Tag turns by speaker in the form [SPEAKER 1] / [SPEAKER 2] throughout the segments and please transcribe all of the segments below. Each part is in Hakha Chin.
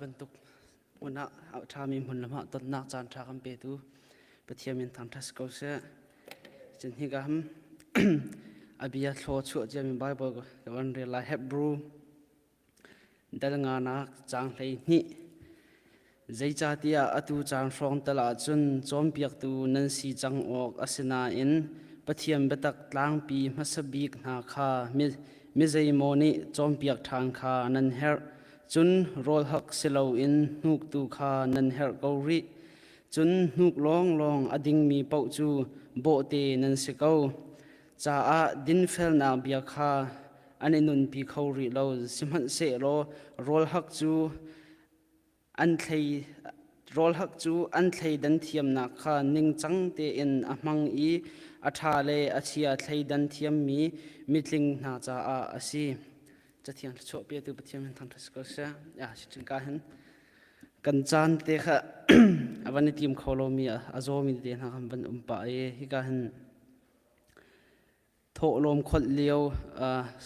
[SPEAKER 1] bantuk hmun ah a ṭhami hmun lam ah tonnak caan ṭha kan petu Pathian min thangṭhat si ko seh. Cun hika ham a bia thlaw chuah ciami Bible ka van rel lai Hebrew Dal nganak caang 12. Zeicahtiah atu caan hrawng tal ahcun cawnpiaktu nan si cang awk a si nain Pathian biatak tlangpi hmasa bik hna kha mi zeimaw nih cawnpiak ṭhan kha nan herh. Cun rawl hak si loin hnuk tu kha nan herh ko rih. Cun hnuk lawnglawng a dingmi paoh cu bawhte nan si ko. Caah dinfelnak bia kha an i nunpi kho rih lo. Sihmanhsehlaw rawlhak cu an thlei rawlhak cu an thleidan thiamnak kha ningcang tein a hmang i a ṭha le a chia thleidan thiammi mitling hna caah a si. Cathiang thluachuah petu Pathian min thangṭhat si ko seh. Ya, si ka hin kan caan te kha a van i tim kho lomi a zawmi te hna kan van um pah i hika hin Thawhlawm kholh lio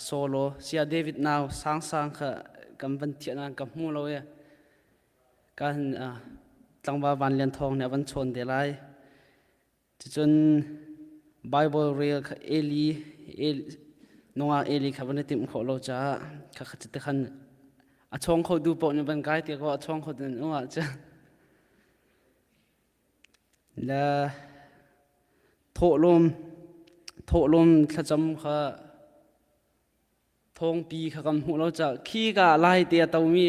[SPEAKER 1] solo Saya David nau sangsang kha kan van thiah nain ka hmu lo i kan tlangval Van Lian Thawng nih a van chawn te lai. Cucun Bible rel kha Eli, Eli nungak Eli kha van i timh khawh lo caah kha kha te khan a chawng kho du paoh nih van kai te ko a chawng kho tu nih ah cun Le thawhlawm thawhlawm thlacam kha thawngpi kha kan hmuh lo caah khi ka lai te a tomi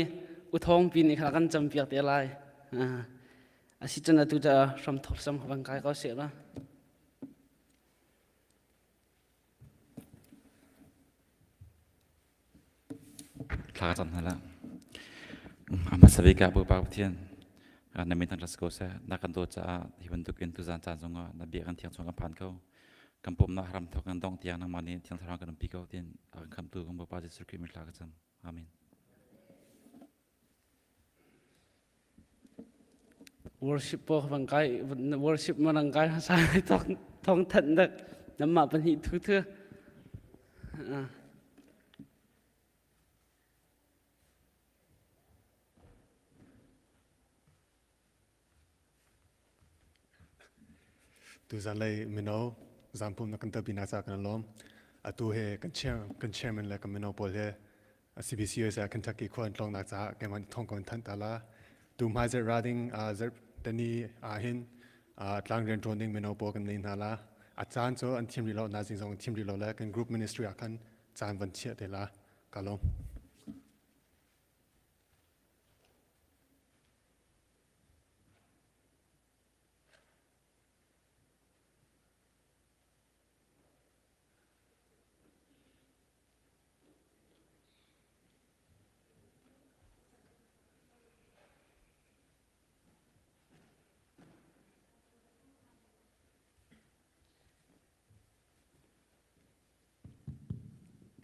[SPEAKER 1] u thawngpi nih kha kan campiak te lai. A si cun atu ca hram thawk sam kha van kai ko seh la.
[SPEAKER 2] Thla ka cam hna lah. A hmasa bik ah Bawipa Pathian na min thangṭhat si ko seh. Na kan dawt caah hi bantuk in tuzaan caan zongah na bia kan thiang chung kan phan ko. Kan pumnak ram thawk kan dongh tiang nangmah nih Thiang Thlarau kan umpi ko tiin a kan khamtu kan Bawipa Jesuh Khrih min thla ka cam. Amen.
[SPEAKER 1] Worship po bang kai worship ma nang kai sa thong thong than dak namah pahnih thu thu.
[SPEAKER 3] Tuzan lei mino zampum na kan telpi na ca kan lawm. Atu he kan chair kan chairman le kan mino pawl he CBC USA Kentucky khua an tlawngnak caah keimah nih thawng kan thanh ta la. Tu hmai zarh ra ding zarh tani ah hin tlang rian ṭuan ding mino pawl kan nei hna la. A caan cu an thim rih lo, nazing zong an thim rih lo le kan group ministry ah khan caan van chiah te la. Ka lawm.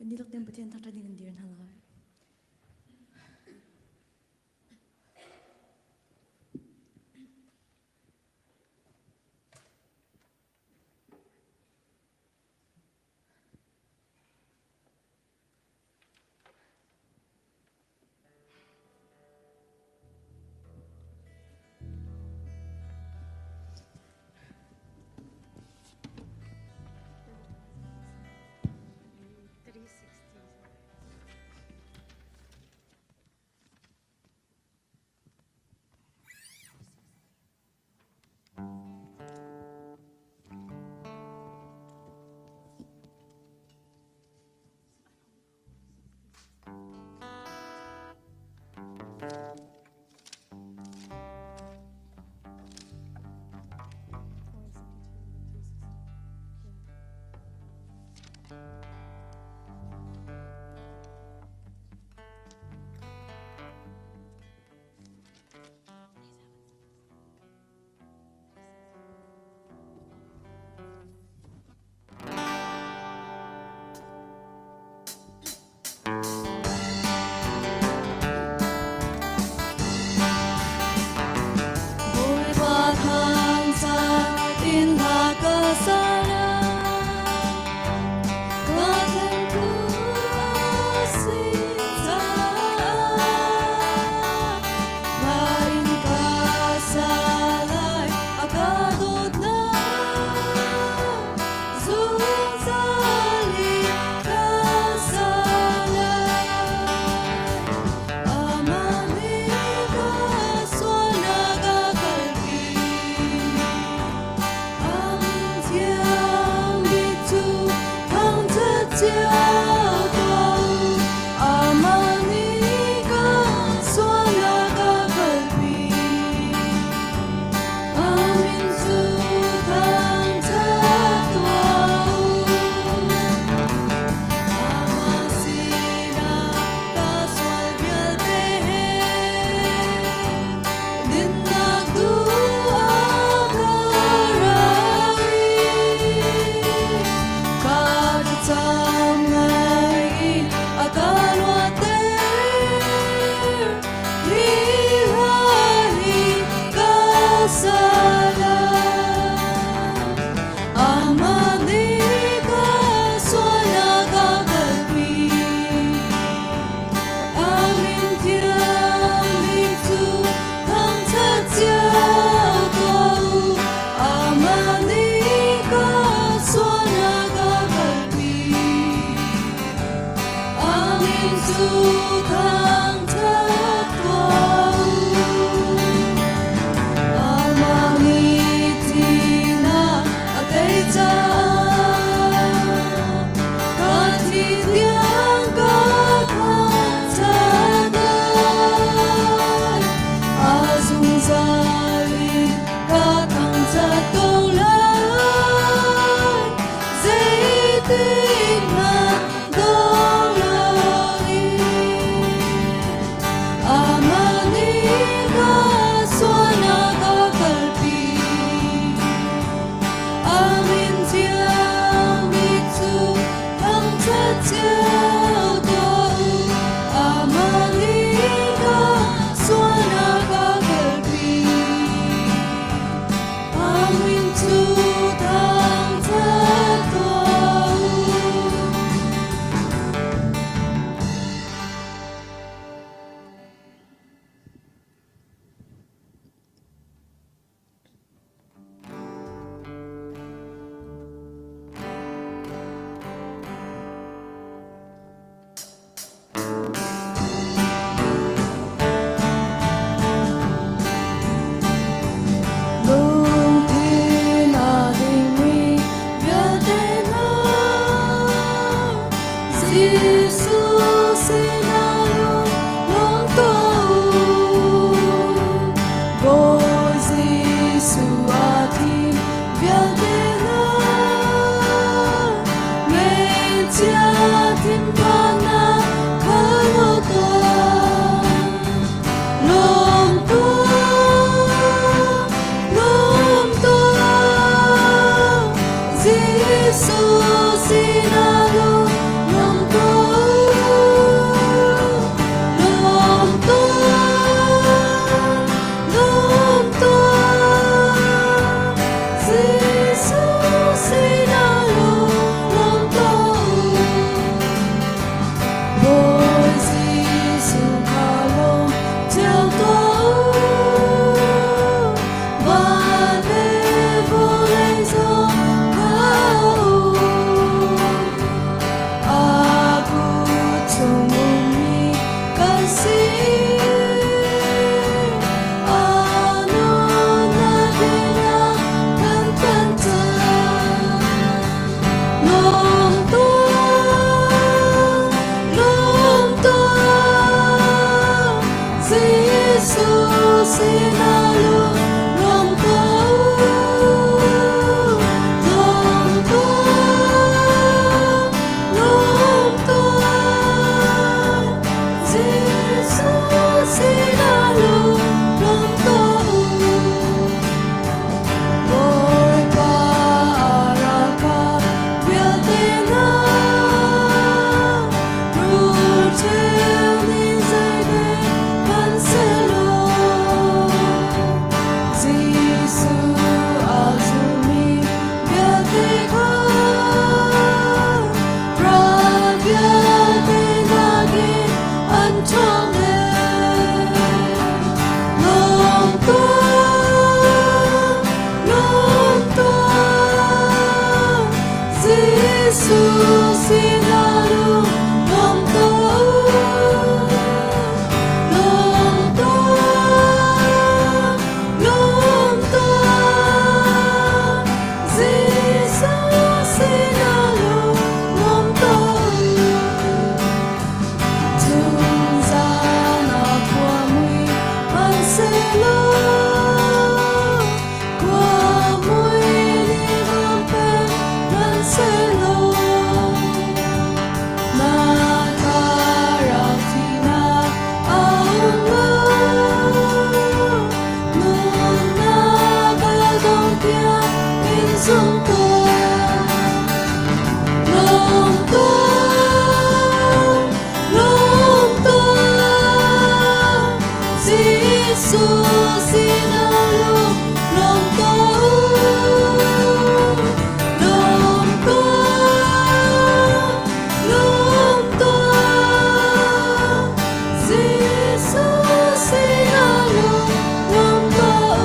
[SPEAKER 4] Kan dihlak tein Pathian thangṭhat ding kan dir hna lai. Bawipa thangṭhat in hla ka sa lai. Ka tlanhtu a si caah. Jesuh sinah lung ko lawm tuah lawm tuah Jesuh sinah lung tuah Bawipa ralkap vialte hna, rulcheu nih zeidek kan selaw. Jesuh a zulmi vialte kha, ral vialte nakin an ṭhawng deuh. Lawm tuah, lawm tuah, Jesuh sinah lawm tuah. Lawm tuah, lawm tuah, Jesuh sinah lawm tuah. Chunzan a khuamui hmanhsehlaw khuamui nih vampeng hmanhsehlaw na thlarau thihnak a um lo nunnak a dong tiang in zum tuah. Lawm tuah, lawm tuah, Jesuh sinah lawm tuah. Lawm tuah, lawm tuah, Jesuh sinah lawm tuah.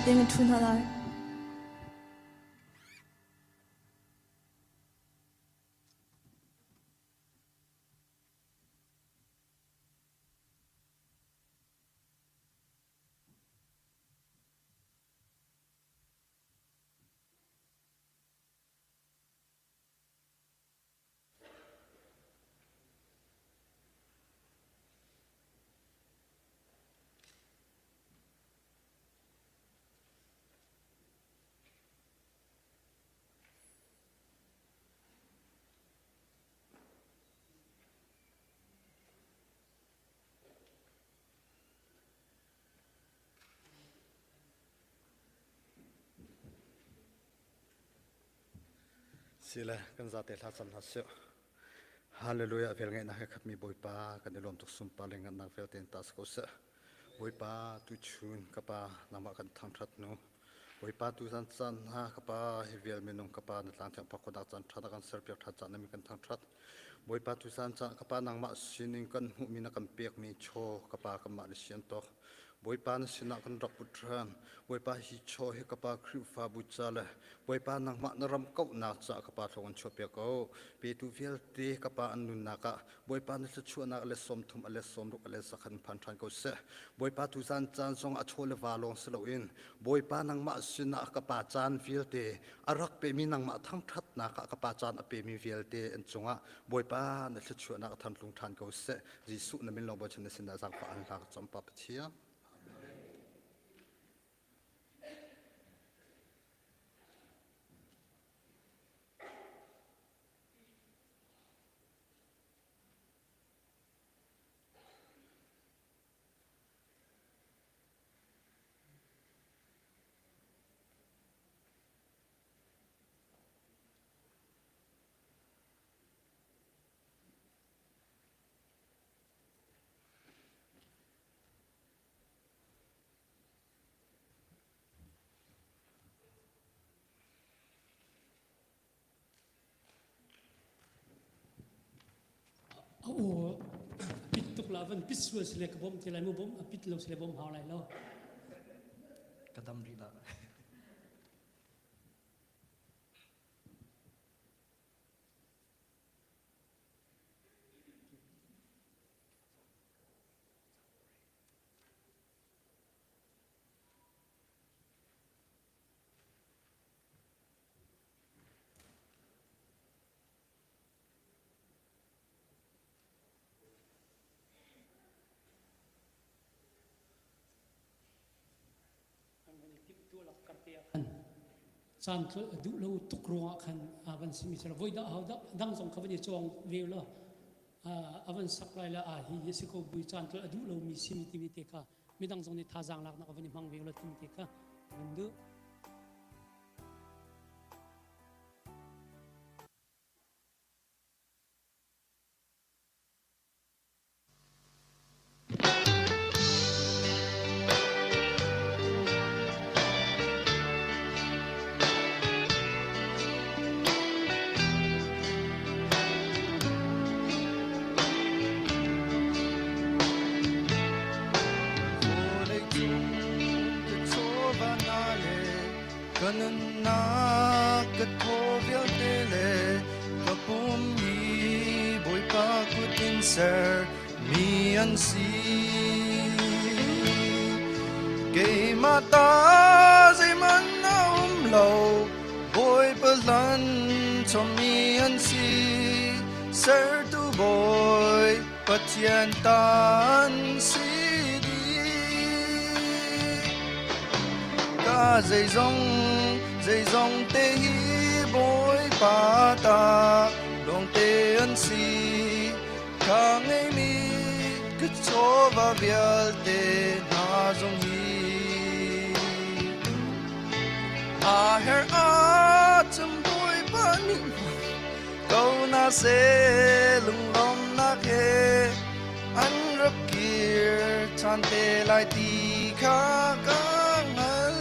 [SPEAKER 4] Dihlak in kan ṭhu hna lai.
[SPEAKER 5] Sile kan zate hla cam hna sih. Hallelujah vel ngeihnak he khatmi Bawipa kan i lawm tuk sunpar le ngannak vialte in ta si ko seh. Bawipa tu chun ka pa nangmah kan thangthat nu. Bawipa tu zan caan hna ka pa hi vial minung ka pa na tlang thiang pak khodak caan tha kan ser piak tha caan na mi kan thangthat. Bawipa tu zan caan ka pa nangmah sinin kan hmuhmi na kan pekmi chaw ka pa kanmah na sian tok. Bawipa na sinah kan rak put ṭhan. Bawipa hi chaw hi ka pa Khrihfabu ca le Bawipa nangmah na ram kauhnak caah ka pa thlong an chuahpiak ko. Petu vialte ka pa an nunnak ah Bawipa na thluachuahnak le 30 a le 60 a le zakhat in phan ṭhan ko seh. Bawipa tuzan caan zong a chaw le va lawng si loin Bawipa nangmah sinah ka pa caan vialte a rak pemi nangmah thangṭhatnak ah ka pa caan a pemi vialte an cungah Bawipa na thluachuahnak a thamtlung ṭhan ko seh. Jesuh na min lawng bochan na sinah zaangfah an hla ka cam pa Pathian.
[SPEAKER 6] A aw a pit tuk la van pit sual sile ka bawmh ti lai mu bawmh a pit lo sile bawmh hau lai lo.
[SPEAKER 5] Ka dam rih la.
[SPEAKER 6] Caan tlolh a duh lo tuk ruangah khan a van simi sila voi dah hau dang zong kha van i cawng ve law a van sak lai la a hi hi si ko bui caan tlolh a duh lomi simi timi te kha midang zong nih thazaang laknak a van i hmang ve law timi te kha van duh.
[SPEAKER 7] Ka nunnak ka thaw vialte le ka pum hi Bawipa kut in ser mi an si. Keimah ta zeihmanh a um lo, Bawipa hlan chommi an si. Sertu Bawi Pathian ta an si dih. Ka zeizong, zeizong te hi Bawipa ta lawngte an si. Ka ngeimi ka chawva vialte hna zong hi. A herh ahcun Bawipa nih ko na seh lunglawmnak he an rak kir ṭhan te lai ti kha ka hngalh.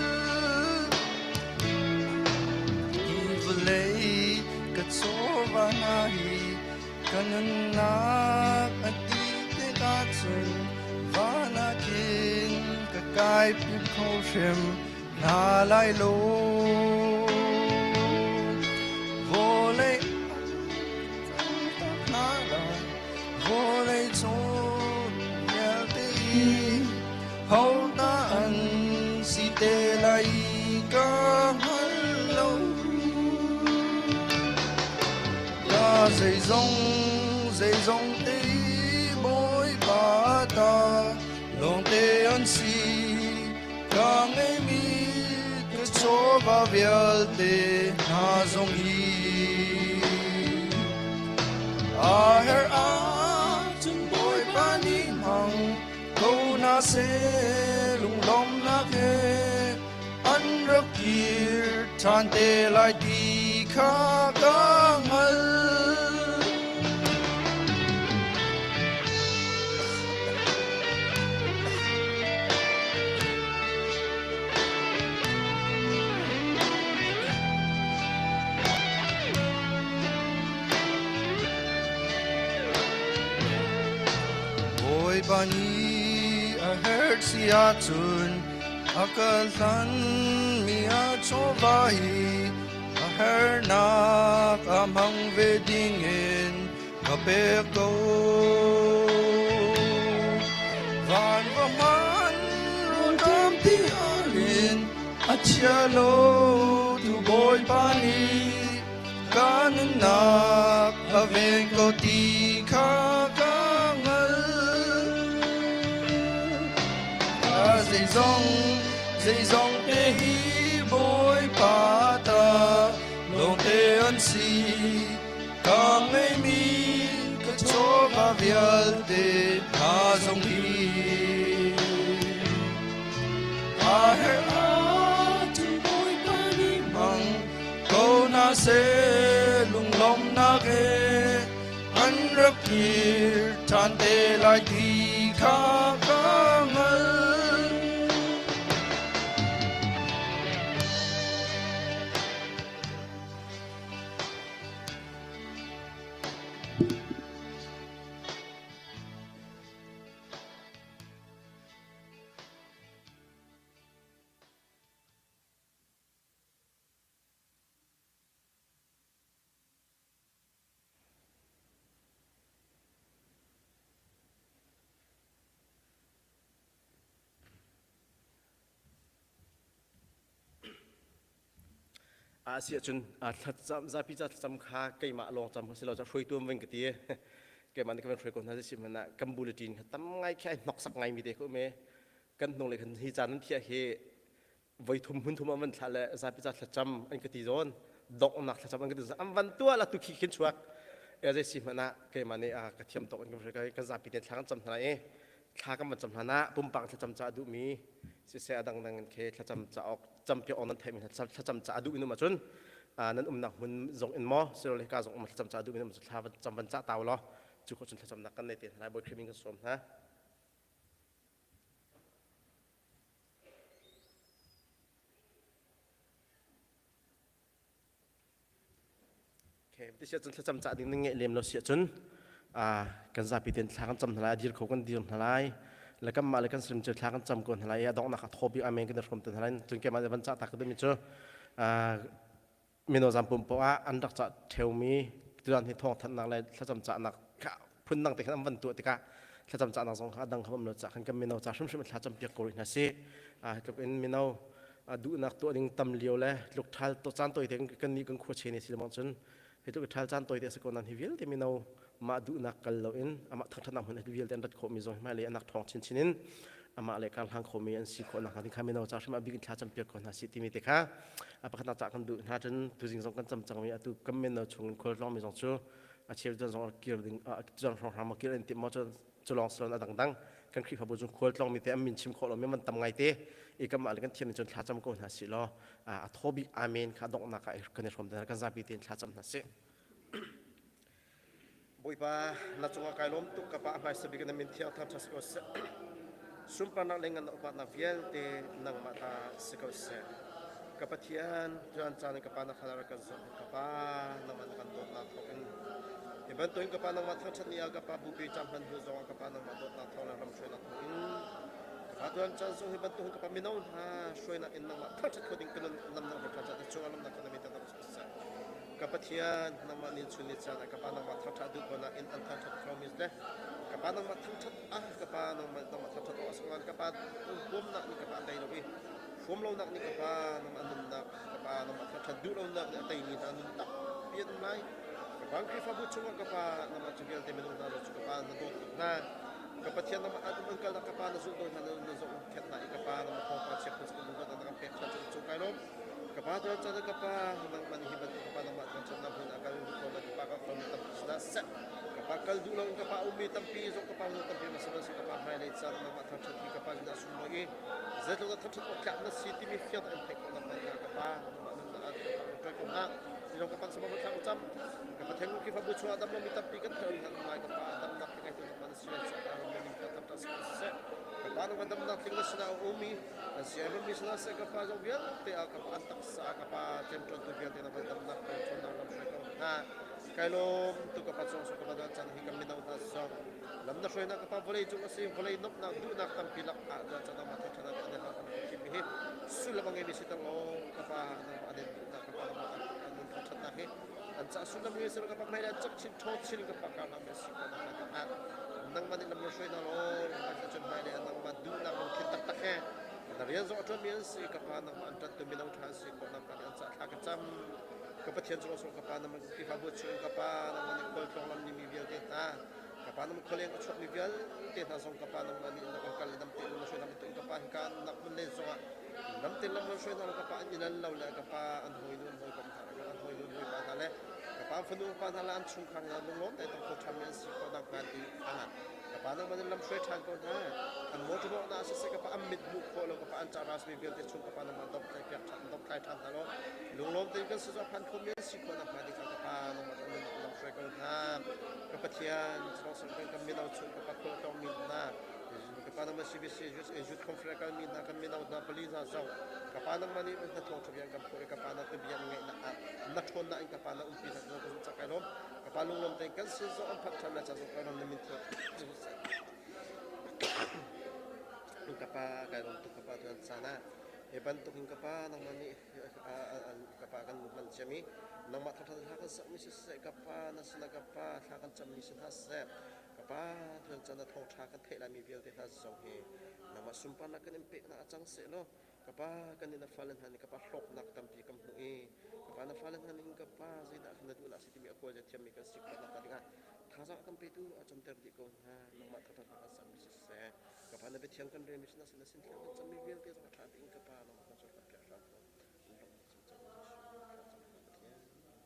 [SPEAKER 7] Hi vawlei ka chawva hna hi ka nunnak a dih tikah cun van ah khin ka kai pi kho hrim. hna lai lo. Vawlei kaltak hna lai, vawlei cung vialte i ho dah an si te lai ka hngal lo. Ka zeizong zeizong te Bawipa ta lawngte an si. Ka ngeimi ka chawva vialte hna zong hi a herh ahcun Bawipa nih hmang ko hna seh lunglawmhnak he an rak kir ṭhan te lai ti kha ka hngalh. Bawipa nih a herh si ahcun a ka hlanmi a chawva hi a hernak a hmang ve dingin ka pek ko. Van va hman rawlṭam ti alin a chia lo tu Bawipa nih ka nunnak a ven ko ti kha ka hngalh. Ka zeizong zeizong te hi Bawipa ta lawngte an si. Ka ngeimi ka chawva vialte hna zong hi a herh ahcun Bawipa nih hmang ko hna seh lunglawmhnak he an rak kir ṭhan te lai ti kha ka hngalh.
[SPEAKER 8] A si ahcun thlacam zapi ca thlacam kha keimah lawng cam kha si lo ca hruaitu an van ka ti. Keimah nih ka van hruai ko hna si hmanh ah kan bulletin kha tam ngai khi ai hnoksak ngai mi te kha um i kan hnung le khan hi caan an thiah hi voi thum hmun thum an van thlah le zapi ca thlacam an ka ti zawn donghnak thlacam an ka ti zawn an van tuah la tu khi khin chuak e zei si hmanh ah keimah nih ka thiam tawk in kan hruai kan zapi te thla kan cam hna i thla kan van cam hlan ah pumpak thlacam ca a duhmi siseh a dangdang in khi thlacam cauk campiak awk nan theihmi thlacam ca a duh in um ahcun nan umnak hmun zong in maw silole hika zong um thlacam ca a duhmi um thla cam van cah tau law cu khawh cun thlacamnak kan nei te hna lai Bawi Khrih min kan sawm hna. Okay, ti sia cun thlacam cah ding nan ngeih lem lo si ahcun kan zapi ten thla kan cam hna lai, a dir kho kan dir hna lai, le kan mah le kan sarim cu thla kan cam ko hna lai i a donghnak ah thaw bik amen kan i hrawm te hna lai. Cun keimah nih van cah ta ka duhmi cu mino zam pum poah ah an rak cah ṭheumi tutan hi thawngthanhnak le thlacam cahnak kha phundang te khan an van tuah tikah thlacam cahnak zong kha a dang kha um lo cah khan kan mino ca hrimhrim thlacam piak ko rih hna sih. Tluk in mino duhnak tuah ding tam lio le tluk ṭhal to caan tawi te kan nih kan khua che ne si lemang cun hi tluk ṭhal caan tawi te a si ko nan hi vialte mino mah duhnak kal loin amah thangṭhatnak hmun vialte an rat khawhmi zong hmailei anak ṭhawng chinchin in amah le karhlang khomi an si khawh nakhnga ding kha mino ca hrim a bik in thla campiak ko hna si timi te kha a pakhatnak ca kan duh hna cun tuzing zong kan cam cangmi atu kan mino chung in khualtlawng mi zong cu a cheu cun zong kir ding cun hrawnghrang ma kir an timh maw cun culawng silon a dangdang kan Khrihfabu cung khualtlawng mi te an min chim khawh lo mi man tam ngai te i kanmah le kan thiam cun thla cam ko hna si law a thaw bik amen kha donghnak ah kan i hrawm te kan zapi tein thla cam hna sih. Bawipa na cungah kai lawm tuk ka pa hmaisa bik na min thiang thangṭhat si ko seh. Sunparnak le ngan upatnak vialte nangmah ta si ko seh. Ka Pathian, tuan caan in ka pa na thla rak kan zoh ka pa nangmah na kan dawtnak thawk in hi bantukin ka pa nangmah thangṭhat ni ah ka pa bupi cam hman hnu zongah ka pa nangmah dawtnak thawng le ramhruainak thawng in ka pa. Tuan caan zong hi bantuk ka pa mino hna hruainak in nangmah thangṭhat kho ding kan lam na ṭha caan cungah lamnak kan mi tak seh. Ka Pathian nangmah nin chun ni caan ah ka pa nangmah thangṭhat duh ko nain an thangṭhat kho mi le ka pa nangmah thangṭhat ah ka pa nangmah nangmah thangṭhat awk a si ka pa huamnak nih ka pa tei lo i huam lonak nih ka pa nangmah nunnak ka pa nangmah thangṭhat duh lonak nih a teimi hna nun tampi an um lai. Ka pa Khrihfabu chungah ka pa nangmah cu vialte minung hna cu ka pa na dawt tuk hna. Ka Pathian nangmah an um an kalnak ka pa na zulh dawi hna na zoh khet hna i ka pa nangmah thawngpang chia phun sin na kan pek ṭhan cu cung kai lawm. Ka pa tuan caan ka pa nangmah nih hi bantuk ka pa nangmah thangṭhatnak hmun ah kal duh ko na ka pa ka kal tampi sinah seh. Ka pa kal duh loin ka pa ummi tampi zong ka pa nu tampi ma si ka pa hmailei caan nangmah thangṭhat hi ka pa sinah sunglawi i zeitluk dah thangṭhat awk tlak na si timi fiang in theih khawh nakhnga ka pa nangmah nunnak ah ka pa ko hna. Ilong ka pan sama thlang ucam ka pathen Khrihfabu chungah dam lomi tampi kan thar hna ngai ka pa damnak tling ai tu man si sa ka ram min ka tam ta si ka pa nang damnak tling na sina umi an si ai mi sina se ka pa zong vialte a ka pa an taksa ka pa cem ton tu vialte na damnak pe chon nang lam hruai ko hna kai lom tu ka pa chong so ka pa chan hi kan mino hna song lam na hruai na ka pa vawlei cung asi vawlei nomnak duhnak tampi lak ah chan chan ma tha thana an ha kan thim hi sullam a ngeimi si ter law ka pa nangmah an in duhnak ka pa nangmah an nun thangṭhatnak hi an ca sullam ngei seh ka pa hmai le an cak chin ṭhaw chin ka pa ka hna me si ko nak ah nangmah nih lam na hruai hna law ka cun hmai le nangmah duhnak lungthin taktak he na rian zong a ṭuanmi an si ka pa nangmah an ṭanhtu mino ṭha an si ko nak an ca thla ka cam ka Pathian cu song ka pa nangmah Khrihfabu chung ka pa nangmah nih khualtlawng lam mi vialte hna ka pa nangmah khualeng a chuakmi vialte hna zong ka pa nangmah nih na kal le dam te na hruai hna ka pa hika nak hmun le zongah lam te lam hruai hna ka pa an inan lo le ka pa an hawi nu an hawi kom hna an hawi nu an hawi pa hna le ka pa fanu pa hna le an chungkhar hna lunglawm te tong kho ṭham an si ko nak hnga ti kha ka pa nangmah nih lam hruai ṭhan ko hna an motor na siseh ka pa an mit hmuh khawh lo ka pa an ca ras mi vialte chung ka pa nangmah dop tlai piak ṭhan dop tlai ṭhan hna law lunglawm tein kan si phan kho mi an si khawh nak hnga ding ka pa nangmah lam hruai ko hna ka Pathian kan kan mino chung ka pa khual tong mi hna ka pa nangmah CBC Youth Conference kal mi hna kan mino hna pali hna zong ka pa nangmah nih na thawng ṭha bian kan phuah i ka pa na tu bian ngeih nak ah na ṭhawnnak in ka pa na umpi hna ka zum cak kai lawm ka pa lunglawm tein kan sin zong an phak ṭhan lai ca zong kai lawm na min thiang ka pa kai lawm tuk ka pa tuan caan ah hi bantuk in ka pa nangmah nih ka pa kan hman ciami nangmah thangṭhat hla kan sakmi siseh ka pa na sinah ka pa thla kan cammi si hna seh ka pa tuan caan ah thawngṭha kan theih laimi vialte hna zong hi nangmah sunparnak kan in peknak ah cang seh law ka pa kan in na fale hna nih ka pa hlawknak tampi kan hmuh i ka pa na fale hna nih ka pa zeidah na duhnak si timi a kawl thiammi kan si khawh nakhnga dingah thazaang kan petu a camter dih ko hna nangmah thangṭhat hla kan sakmi siseh ka pa na biathiang kan relmi sinah sin na sin thla kan cammi vialte zong a ṭha tein ka pa nangmah kan cawnpiak piak hram ko lawmhnak cimcam Jesuh thla cam hna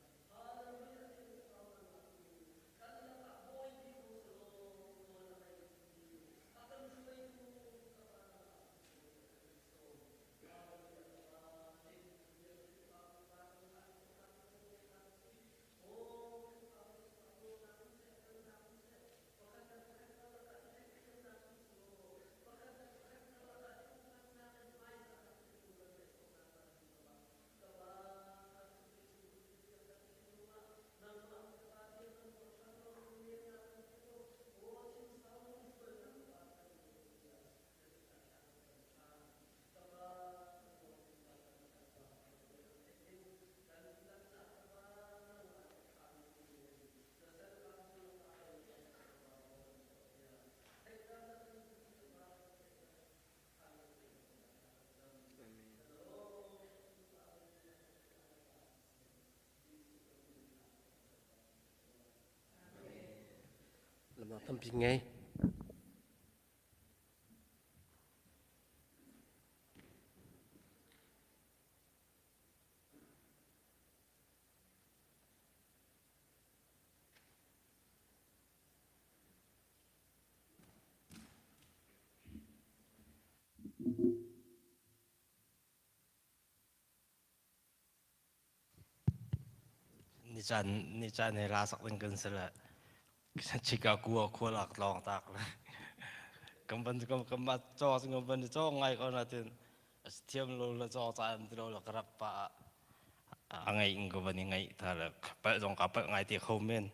[SPEAKER 8] Pathian Lamnak tampi ngei.
[SPEAKER 9] Nicaan nicaan he la sak ding kan si le Chicago ah khua lak tlawng tak le kan van kan kan mah caw kan van caw ngai ko natin a thiam lo le caw caan ti lo le ka rak pa a ngaih in ka van i ngaih tha le palh zong ka palh ngai te kho men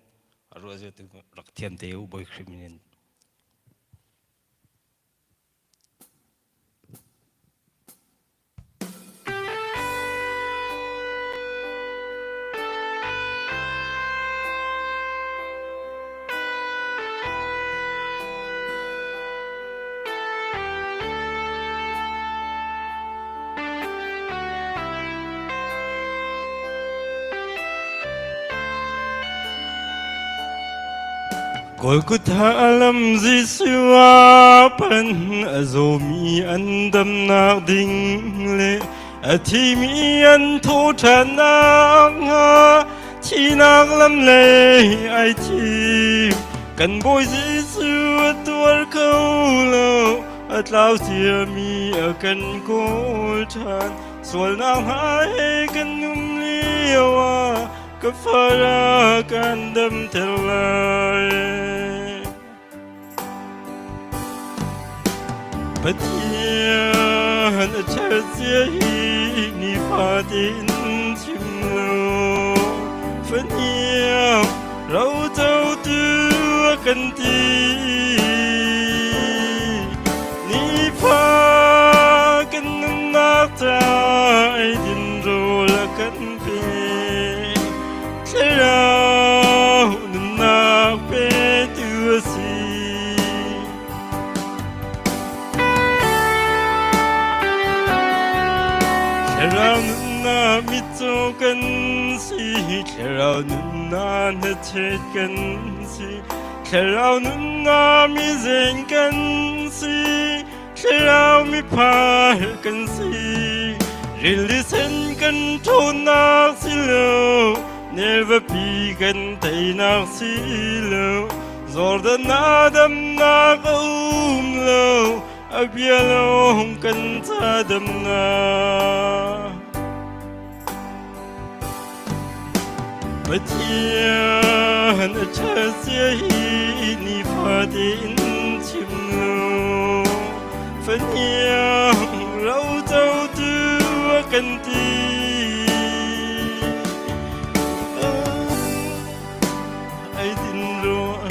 [SPEAKER 9] ruah zu tu rak thiam te u boy khrim in. Golgotha lam Jesuh a pan, a zawmi an damnak ding le a thimi an thawhṭhannak hnga thihnak lam lei ai thim. Kan Bawi Jesuh a tuar kho lo, a tlau ciami a kan kawl ṭhan. Sualnak hna he kan um lio ah ka fara kan damter lai. Pathian a ṭhat zia hi nifatin chim lo. Fahniang rocotu a kan ti. Nifa kan nunnak ca eidin rawl a kan pe. Thlarau nunnak petu a si. Thlarau nunnak mitcaw kan si, Thlarau nunnak hnachet kan si, Thlarau nunnak mizeng kan si, Thlarau miphar kan si. Rili sen kan ṭhawnnak si lo, Nelvapi kan teinak si lo, Jordan ah damnak a um lo, a bia lawng kan ca damnak. Pathian a ṭhat zia hi nifatin chim lo. Fahniang rocotu a kan ti. Ai din rua.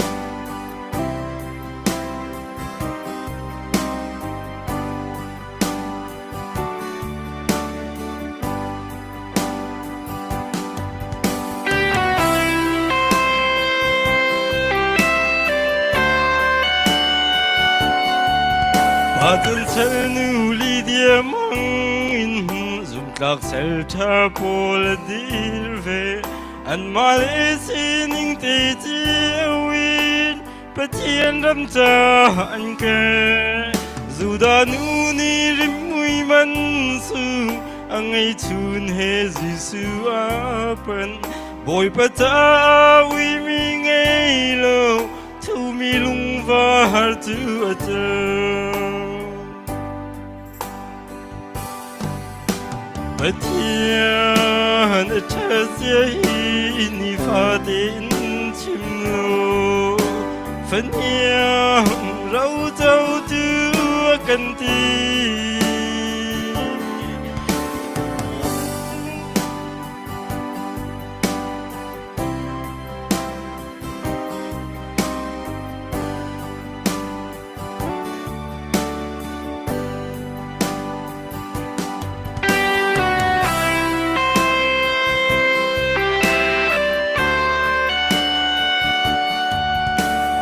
[SPEAKER 9] Patun sal nu Lydia mang in zumtlak sal ṭha pawl a dir ve. Anmah le sining te cio in Pathian ram ca an kal. Judah nu nih rimhmui man su a ngeichun he Jesuh a pan. Bawipa caah uimi ngei lo, thumi lungvar cu a ceu. Pathian a ṭhat zia hi nifatin chim lo. Fahniang rocotu a kan ti.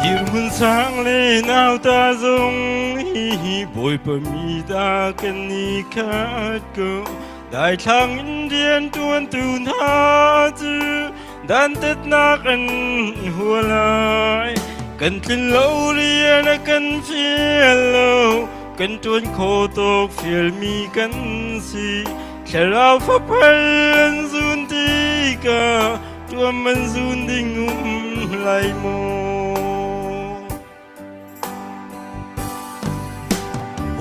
[SPEAKER 9] Dirhmun sang le nauta zong hi Bawipa mi ta kan i khat ko. Daithlang in rian ṭuantu hna cu dantatnak an hua lai. Kan tlin lo rian a kan fial lo, kan ṭuan kho tawk fialmi kan si. Thlarau fapal an zun tikah ṭuam an zun ding um lai maw?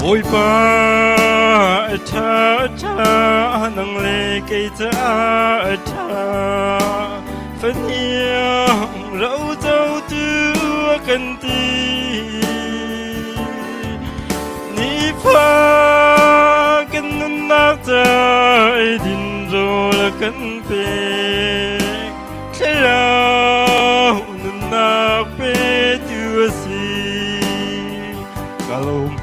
[SPEAKER 9] Bawipa a ṭha a ṭha nang le kei caah a ṭha fahniang rocotu a kan ti nifa kan nunnak ca eidin rawl a kan pek Thlarau nunnak petu a si. Ka lawm.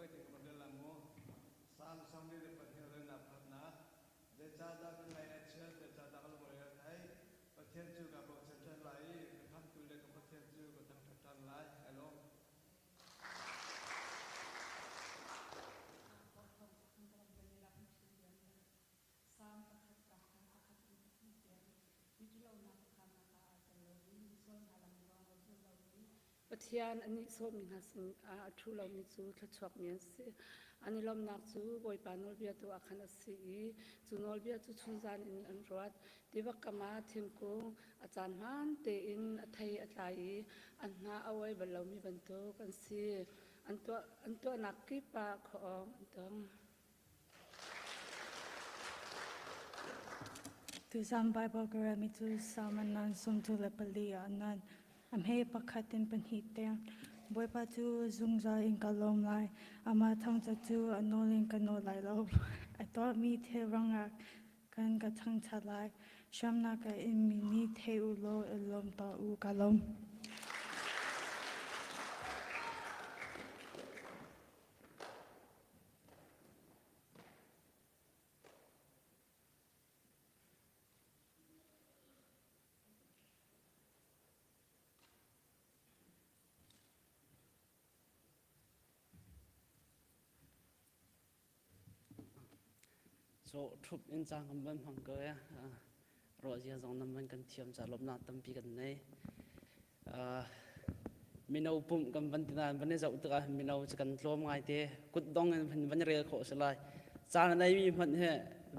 [SPEAKER 10] Tawi te ka van rel la mu. Salm 42 relnak pakhatnak. Zeicahdah kan ngaih a chiat, zeicahdah ka lungre a theih? Pathian cu kaa bochan ṭhan lai i ka Khamhtu le ka Pathian cu ka thangṭhat ṭhan lai. Kai lawm.
[SPEAKER 11] Salm pakhat ka kha pakhat in pathum tiang miṭhalonak khuakhannak ah aa tel lomi, misual hna lam zong a zul lomi, Pathian a nihsawhmi hna sinah a ṭhu lomi cu thluachuakmi an si. An i lawmhnak cu Bawipa nawlbia tu ah khan a si i cu nawlbia cu chunzan in an ruat. Tiva kam ah thingkung a caan hmaan tein a thei a tlai i a hnah a uai bal lomi bantuk an si. An tuah, an tuahnak kip ah khuaawng an tong.
[SPEAKER 12] Tuzan Bible ka relmi cu Salm nan 34 ah nan a hme pakhat in pahnih tiang. Bawipa cu zungzal in ka lawm lai. Amah thangṭhat cu a nawl in ka nawl lai lo. A tuahmi thil ruangah kan ka thangṭhat lai. Hramnak a inmi nih thei u law i lawm tuah u ka lawm.
[SPEAKER 1] So ṭhup in cang kan van hmang ko e. Ruahzia zong nan van kan thiam ca lawmhnak tampi kan nei. Mino pumh kan van ti nain van i zoh tikah mino cu kan tlawm ngai te. Kutdong in van i rel khawh si lai. Caan a neimi hmanh hi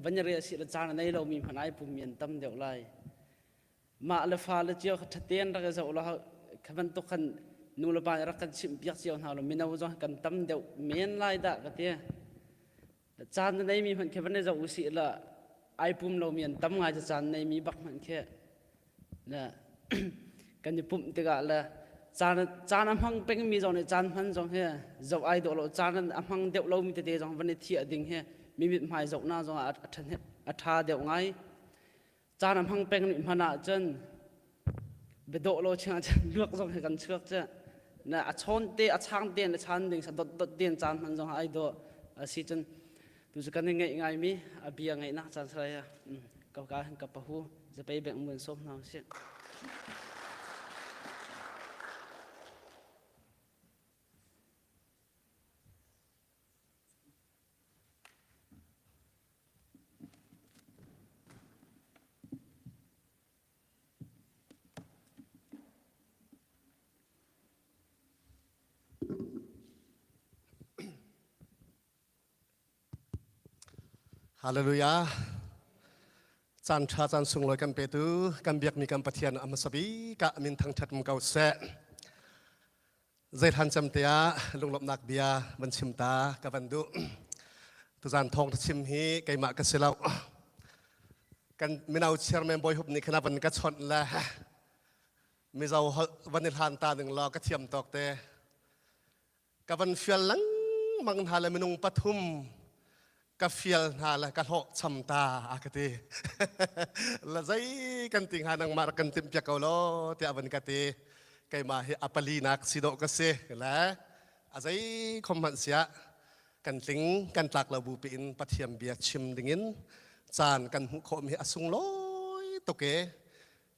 [SPEAKER 1] van i rel si le caan a nei lomi hmanh ai pummi an tam deuh lai. Mah le fa le cio kha ṭhaten rak i zoh law kha bantuk khan nu le pa nih rak kan chimh piak cio hna law mino zong kan tam deuh men lai dah ka ti. Caan na neimi hmanh khi van i zoh usih la ai pum lomi an tam ngai cu caan neimi bak hmanh khi na kan i pumh tikah le caan caan a hmang pengmi zong nih caan hman zong hi zoh ai dawh lo caan a hmang deuh lomi tete zong van i thiah ding hi mi mithmai zohnak zong ah a ṭha deuh ngai. Caan a hmang peng nih hmanh ahcun biadawh lo ching ahcun luak zong hi kan chuak cu na a chawn te a chang te na chan ding sa dot dot den caan hman zong ai dawh a si cun tu cu kan i ngeih ngaimi a bia ngeihnak caan sarai a ka ka ka pahu zapei beng mun som hna usih.
[SPEAKER 8] Hallelujah. Caan ṭha caan sunglawi kan petu kan biakmi kan Pathian a hmasa bik ah min thangṭhat um ko seh. Zeihlan cem te ah lunglawmhnak bia van chim ta ka van duh. Tuzan thawng chim hi keimah ka si lo. Kan mino chairman bawi hup nih khan a van ka chawnh le Mizo holh van i hlan ta ning law ka thiam tawk te. Ka van fial lengmang hna le minung pathum ka fial hna le ka hlawh cham ta a ka ti. La zei kan ti hnga nangmah rak kan timh piak ko law tiah van ka ti. Keimah hi a palinak si dawh ka si le a zei khom hmanh siah kan tling kan tlak lo bu piin Pathian bia chim dingin caan kan hmuh khawhmi hi a sunglawi tuk e.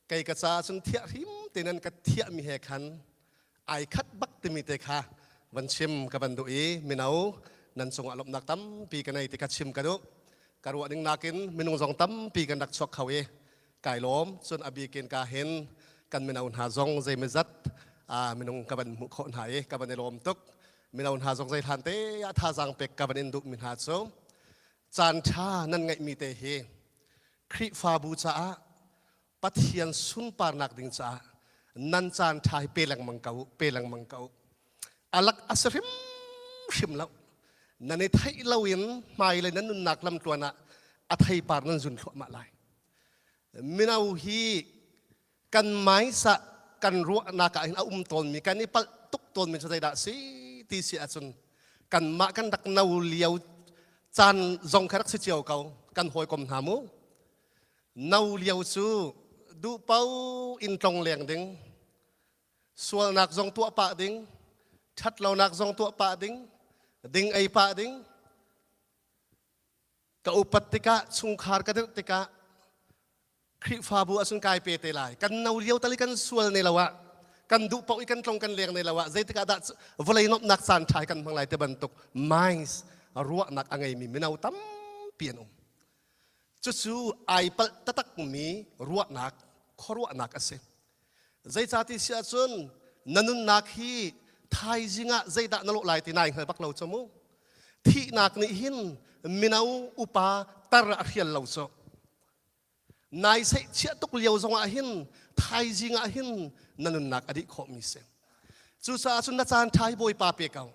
[SPEAKER 8] Kei ka caah cun thiah hrim te nan ka thiahmi he khan ai khat bak timi te kha van chim ka van duh i mino nan cungah lawmhnak tampi ka nei ti kha chim ka duh. Ka ruah ning nakin minung zong tampi kan rak chuak kho i kai lawm. Cun a bikin ka hin kan mino hna zong zeimazat minung ka van hmuh khawh hna i ka van i lawm tuk. Mino hna zong zei hlan te ah thazaang pek ka van in duhmi hna cu caan ṭha nan ngeihmi te hi Khrihfabu caah Pathian sunparnak ding caah nan caan ṭha hi pe lengmang ko u, pe lengmang ko u. Alak a si hrimhrim lo. Nan i theih loin hmailei nan nunnak lamtluan ah a theipar nan zun thluahmah lai. Mino hi kan maisa kan ruahnak ah hin a um tawnmi kan i palh tuk tawnmi cu zeidah si ti si ahcun kanmah kan rak no lio caan zong kha rak si cio ko kan hawikom hna mu no lio cu duh po in tlong leng ding sualnak zong tuah pah ding ṭhatlonak zong tuah pah ding. Ding ei pah ding. Ka upat tikah chungkhar ka dirh tikah Khrihfabu ahcun kai pe te lai. Kan no lio tal i kan sual ne lo ah kan duh paoh i kan tlong kan leng ne lo ah zeitik ah dah vawlei nuamhnak caan ṭha kan hmang lai te bantuk minds ruahnak a ngeimi mino tampi an um. Cucu ai palh taktakmi ruahnak khuaruahnak a si. Zeicati si ahcun na nunnak hi thaizing ah zeidah na lawh lai ti nai hngal bak lo cu mu. Thihnak nih hin mino upa tar a hrial lo cu. Nai seihchiah tuk lio zongah hin thaizing ah hin na nunnak a dih khawhmi si. Cucaah cun na caan ṭha hi Bawipa pe ko.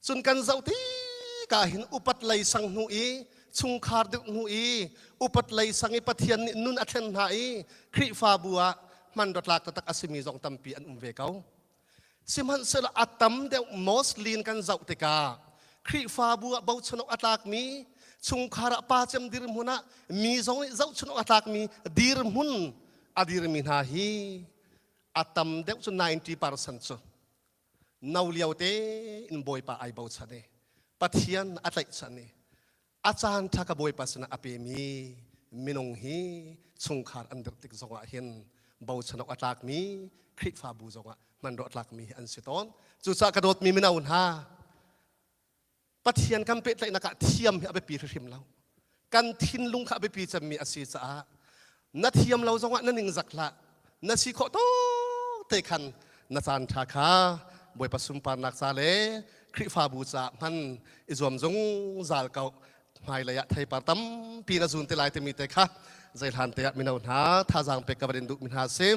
[SPEAKER 8] Cun kan zoh tikah hin upat lei sang hnu i chungkhar dirh hnu i upat lei sang i Pathian nih nun a thlen hna i Khrihfabu ah hman tlak taktak a simi zong tampi an um ve ko. Sihmanhsehlaw a tam deuh mostly in kan zoh tikah Khrihfabu ah bochan awk a tlakmi chungkhar ah pa cem dirhmun ah mi zong nih zohchun awk a tlakmi dirhmun a dirmi hna hi a tam deuh cu 90% cu no lio te in Bawipa ai bochan i Pathian a tlaihchan i a caan ṭha ka Bawipa sinah a pemi minung hi chungkhar an dirh tik zongah hin bochan awk a tlakmi Khrihfabu zongah hmanrua a tlakmi hi an si tawn. Cucaah ka dawtmi mino hna, Pathian kan pehtlaihnak ah thiam hi a biapi hrimhrim lo. Kan thinlung kha a biapi cemmi a si caah na thiam lo zongah na ningzak hlah. Na si khawh tawk te khan na caan ṭha kha Bawipa sunparnak ca le Khrihfabu caah hman i zuam zungzal ko. Hmailei ah theipar tampi na zun te lai timi te kha zeihlan te ah mino hna thazaang pek ka van in duhmi hna si.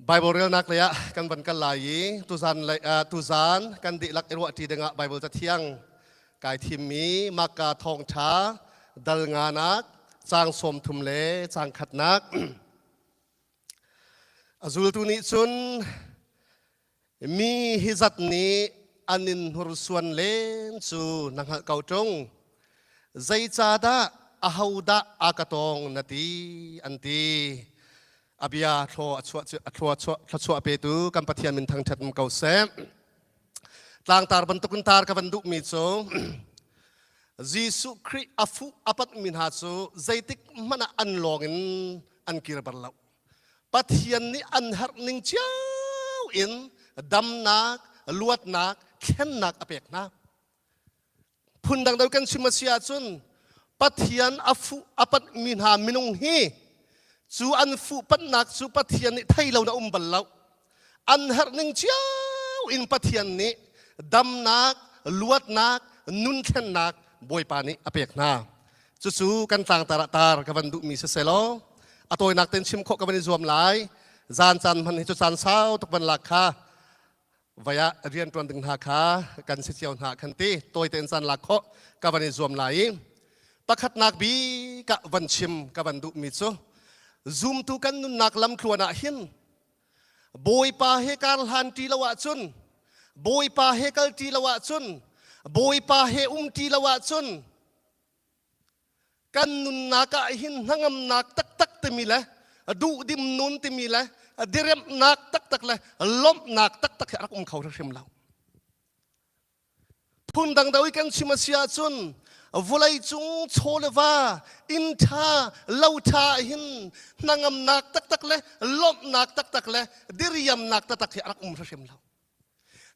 [SPEAKER 8] Bible relnak lei ah kan van kal lai i tuzan lei tuzan kan dihlak i ruahṭi dingah Bible cathiang kai thimmi Marka thawngṭha dal nganak caang 30 le caang khatnak a zultu nih cun Mi hi zat nih an in hnursuan len cu na hngalh ko ṭung. Zeicahdah ahodah a ka tawng na ti an ti. A bia thlaw a chuah a thlaw chuah thluachuah petu kan Pathian min thangṭhat um ko seh. Tlangtar bantukin tar ka van duhmi cu Jesuh Khrih a fuh a panhmi hna cu zeitik hmanh ah an lawng in an kir bal lo. Pathian nih an herh ning cio in damnak, luatnak, thlennak a pek hna. Phundang deuh kan chim a si ahcun Pathian a fuh a panhmi hna minung hi cu an fuh panhnak cu Pathian nih thei lo na um bal lo. An herh ning cio in Pathian nih damnak, luatnak, nun thlennak Bawipa nih a pek hna. Cucu kan tlangtar ah tar ka van duhmi si selaw a tawinak ten chim khawh ka van i zuam lai. Zan caan hman hi cu caan sau tuk van lak kha vai ah rian ṭuan ding hna kha kan si cio hna khan ti tawi tein caan lak khawh ka van i zuam lai i pakhatnak bik ah van chim ka van duhmi cu zumtu kan nunnak lamtluan ah hin Bawipa he kar hlan ṭi lo ahcun Bawipa he kal ṭi lo ahcun Bawipa he um ṭi lo ahcun kan nunnak ah hin hnangamnak taktak timi le duhdim nun timi le diremnak taktak le lawmhnak taktak hi a rak um kho hrimhrim lo. Phundang deuh i kan chim a si ahcun vawlei cung chaw le va inn ṭha lo ṭha hin hnangamnak taktak le lawmhnak taktak le diriamnak taktak hi a rak um hrimhrim lo.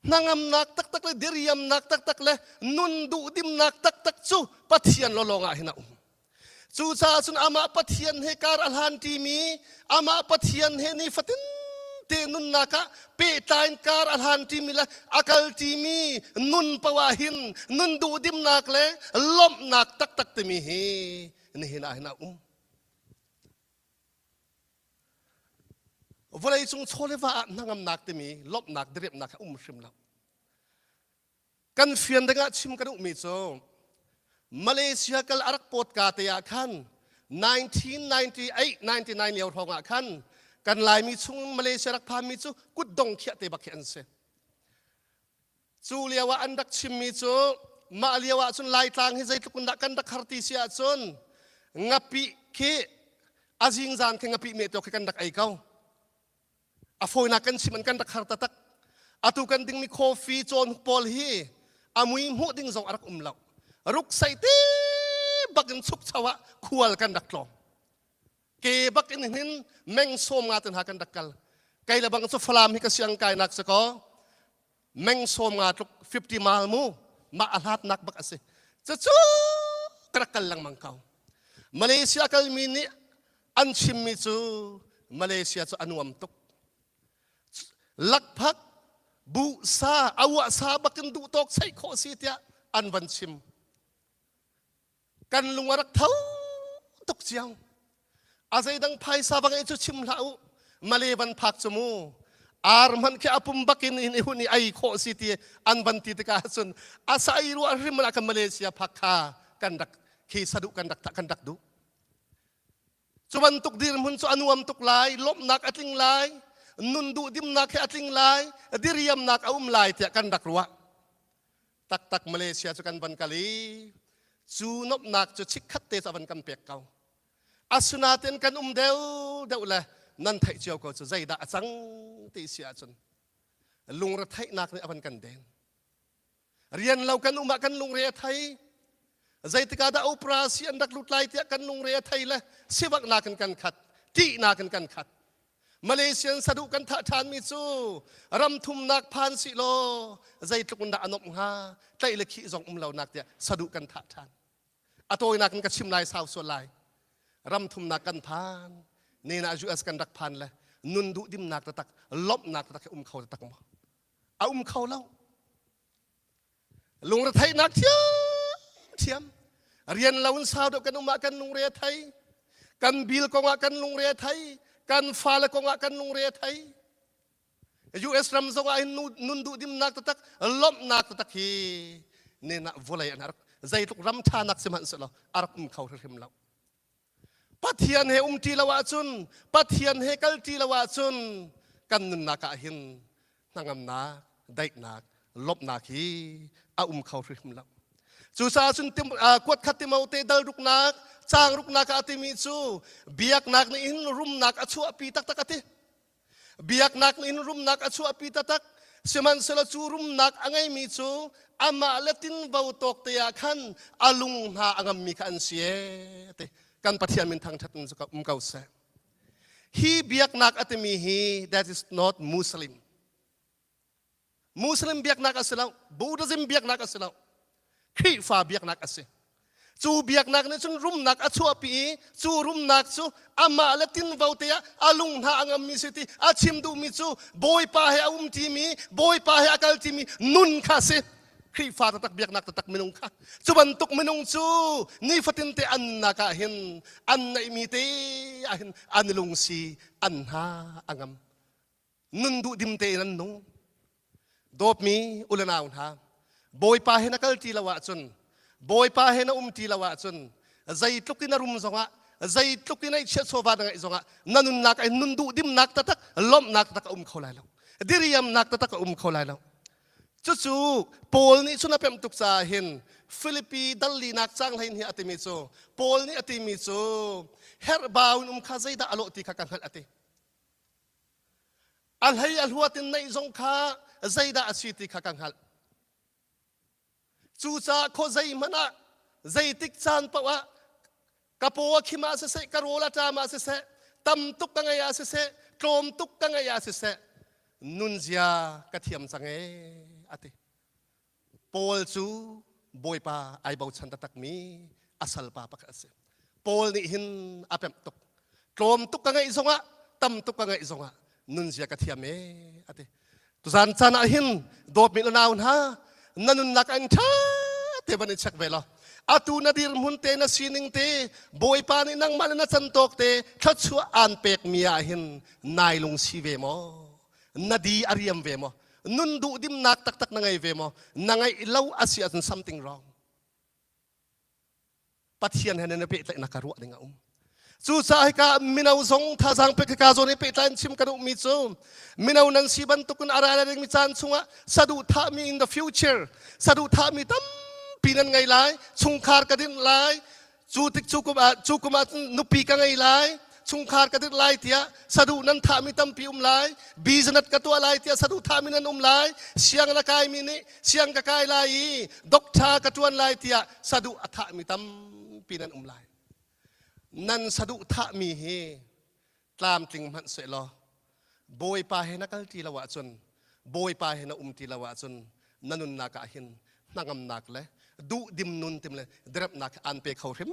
[SPEAKER 8] Hnangamnak taktak le diriamnak taktak le nun duhdimnak taktak cu Pathian lawlawng ah hin a um. Cucaah cun amah Pathian he kar a hlan ṭimi, amah Pathian he nifatin te nunnak ah pehtlai in kar a hlan ṭimi le a kal ṭimi nun paoh ah hin nun duhdimnak le lawmhnak taktak timi hi nihin ah hin a um. Vawleicung chaw le va ah hnangamnak timi lawmhnak diriamhnak hi a um hrim lo. Kan fian dingah chim ka duhmi cu Malaysia kal a rak pawt ka te ah khan 1998 99 lio hrawng ah khan kan Laimi chung Malaysia rak phanmi cu kutdong khiah te bak hi an si. Cu lio ah an rak chimmi cu mah lio ah cun Laitlang hi zeitluk in dah kan rak har ti si ahcun ngapih khi a zingzan khi ngapih meh khi kan rak ei ko. A fawinak kan chim an kan rak har taktak. Atu kan dingmi coffee cawn pawl hi a mui hmuh ding zong a rak um lo. Ruksei te bak in chukcho ah khual kan rak tlawng. Ke bak in hin meng sawm nga te hna kan rak kal. Kei le bang cu Falam hi ka siang kainak si kaw meng sawm nga tluk 50 mile mu mah a hlatnak bak a si. Cucu ka rak kal lengmang ko. Malaysia kalmi nih an chimmi cu Malaysia cu a nuam tuk. Lakphak buh sa a sa bakin duh tawk cheih khawh si tiah an van chim. Kan lung a rak tho tuk cio. A zeidang phaisa bang i cu chim hlah u. Malay van phak cu mu. Ar hmanh khi a pum bakin in i hun i ei khawh si ti an van ti tikah cun a sa i ruah hrim ah kan Malaysia phak kha kan rak khi saduh kan rak kan rak duh. Cu bantuk dirhmun cu a nuam tuk lai, lawmhnak a tling lai, nun duhdimnak he a tling lai, diriamnak a um lai tiah kan rak ruah. Taktak Malaysia cu kan van kal i cu nuamhnak cu chikkhat te cu a van kan pek ko. Asinain kan um deuh deuh le nan theih cio ko cu zeidah a cang ti si ahcun lungretheihnak nih a van kan den. Rian lo kan um ah kan lungre a thei. Zeitik ah dah operasi an rak lut lai tiah kan lungre a thei le sivaknak in kan khat, ṭihnak in kan khat. Malaysian saduh kan thah ṭhanmi cu ram thumnak phan si law zeitluk in dah a nuamh hnga tlaih le khih zong um lonak tiah saduh kan thah ṭhan. A tawinak in ka chim lai sau sual lai. Ram thumnak kan phan, nena US kan rak phan le nun duhdimnak taktak, lawmhnak taktak hi um kho taktak maw? A um kho lo. Lungretheihnak thiamthiam. Rian lo in sau deuh kan um ah kan lungre a thei. Kan bil kong ah kan lungre a thei. Kan fale kong ah kan lungre a thei. US ram zong ah hin nun duhdimnak taktak, lawmhnak taktak hi nen ah vawlei an rak zeitluk ram ṭhanak sihmanhsehlaw a rak um kho hrimhrim lo. Pathian he umṭi lo ahcun, Pathian he kalṭi lo ahcun kan nunnak ah hin hnangamnak, daihnak, lawmhnak hi a um kho hrimhrim lo. Cucaah cun kuat khat Timote dal ruknak, caang ruknak ah a timi cu biaknak nih hin rumnak a chuahpi taktak a ti. Biaknak nih hin rumnak a chuahpi taktak. Sihmanhsehlaw cu rumnak a ngeimi cu amah le tinvo tawk te ah khan a lung hna a ngammi kha an si ee ti. Kan Pathian min thangṭhat in um ko seh. Hi biaknak a timi hi that is not Muslim. Muslim biaknak a si lo, Buddhism biaknak a si lo, Khrihfa biaknak a si. Cu biaknak nih cun rumnak a chuahpi i cu rumnak cu amah le tinvo te ah a lung hna a ngammi si ti a chim duhmi cu Bawipa he a um timi, Bawipa he a kal timi nun kha a si. Khrihfa taktak biaknak taktak minung kha. Cu bantuk minung cu nifatin te an nak ah hin an neihmi te ah hin an lungsi an hna a ngam. Nun duhdim tein an nung. Dawtmi u le nau hna, Bawipa he na kal ṭi lo ahcun, Bawipa he na um ṭi lo ahcun, zeitluk in a rum zongah, zeitluk in eichiat chawva na ngeih zongah, na nunnak ah nun duhdimnak taktak, lawmhnak taktak a um kho lai lo. Diriamnak taktak a um kho lai lo. Cucu Paul nih cun a pemh tuk caah hin Filipi dal linak cang hlei hi a timi cu Paul nih a timi cu herhbau in um kha zeidah a lawh ti kha ka hngalh a ti. A hlei a hluat in neih zong kha zeidah a si ti kha ka hngalh. Cucaah khuazei hmanh ah zeitik caan paoh ah ka paw a khim ah siseh, ka rawl a ṭam ah siseh, tam tuk ka ngeih ah siseh, tlawm tuk ka ngeih ah siseh, nunzia ka thiam cang ee, a ti. Paul cu Bawipa ai bochan taktakmi a salpa pakhat a si. Paul nih hin a pemh tuk. Tlawm tuk ka ngeih zongah, tam tuk ka ngeih zongah nunzia ka thiam ee a ti. Tuzan caan ah hin dawtmi nau hna, na nunnak an ṭha te van i check ve law. Atu na dirhmun te na sining te Bawipa nih nangmah le na cantawk te thluachuah aan pekmi ah hin nai lungsi ve maw? Na di a riam ve maw? Nun duhdimnak taktak na ngei ve maw? Na ngeih lo a si ahcun something wrong. Pathian he nan i pehtlaihnak ka ruah ding a um. Cucaah hika mino zong thazaang pek hika zawn i pehtlai in chim ka duhmi cu mino nan si bantukin a ra dingmi caan chungah saduhthahmi in the future saduhthahmi tampi nan ngei lai chungkhar ka dinh lai cu tik cu kum ah cu kum ah nupi ka ngei lai.
[SPEAKER 13] chungkhar ka dirh lai tiah saduh nan thahmi tampi um lai. Business ka tuah lai tiah saduh thahmi nan um lai. Siang na kaimi nih siang ka kai lai i doctor ka ṭuan lai tiah saduh a thahmi tampi nan um lai. Nan saduh thahmi hi tlamtling hmanh sehlaw Bawipa he na kal ti lo ahcun Bawipa he na um ti lo ahcun na nunnak ah hin hnangamnak le duhdim nun tim le diremnak an pe kho hrim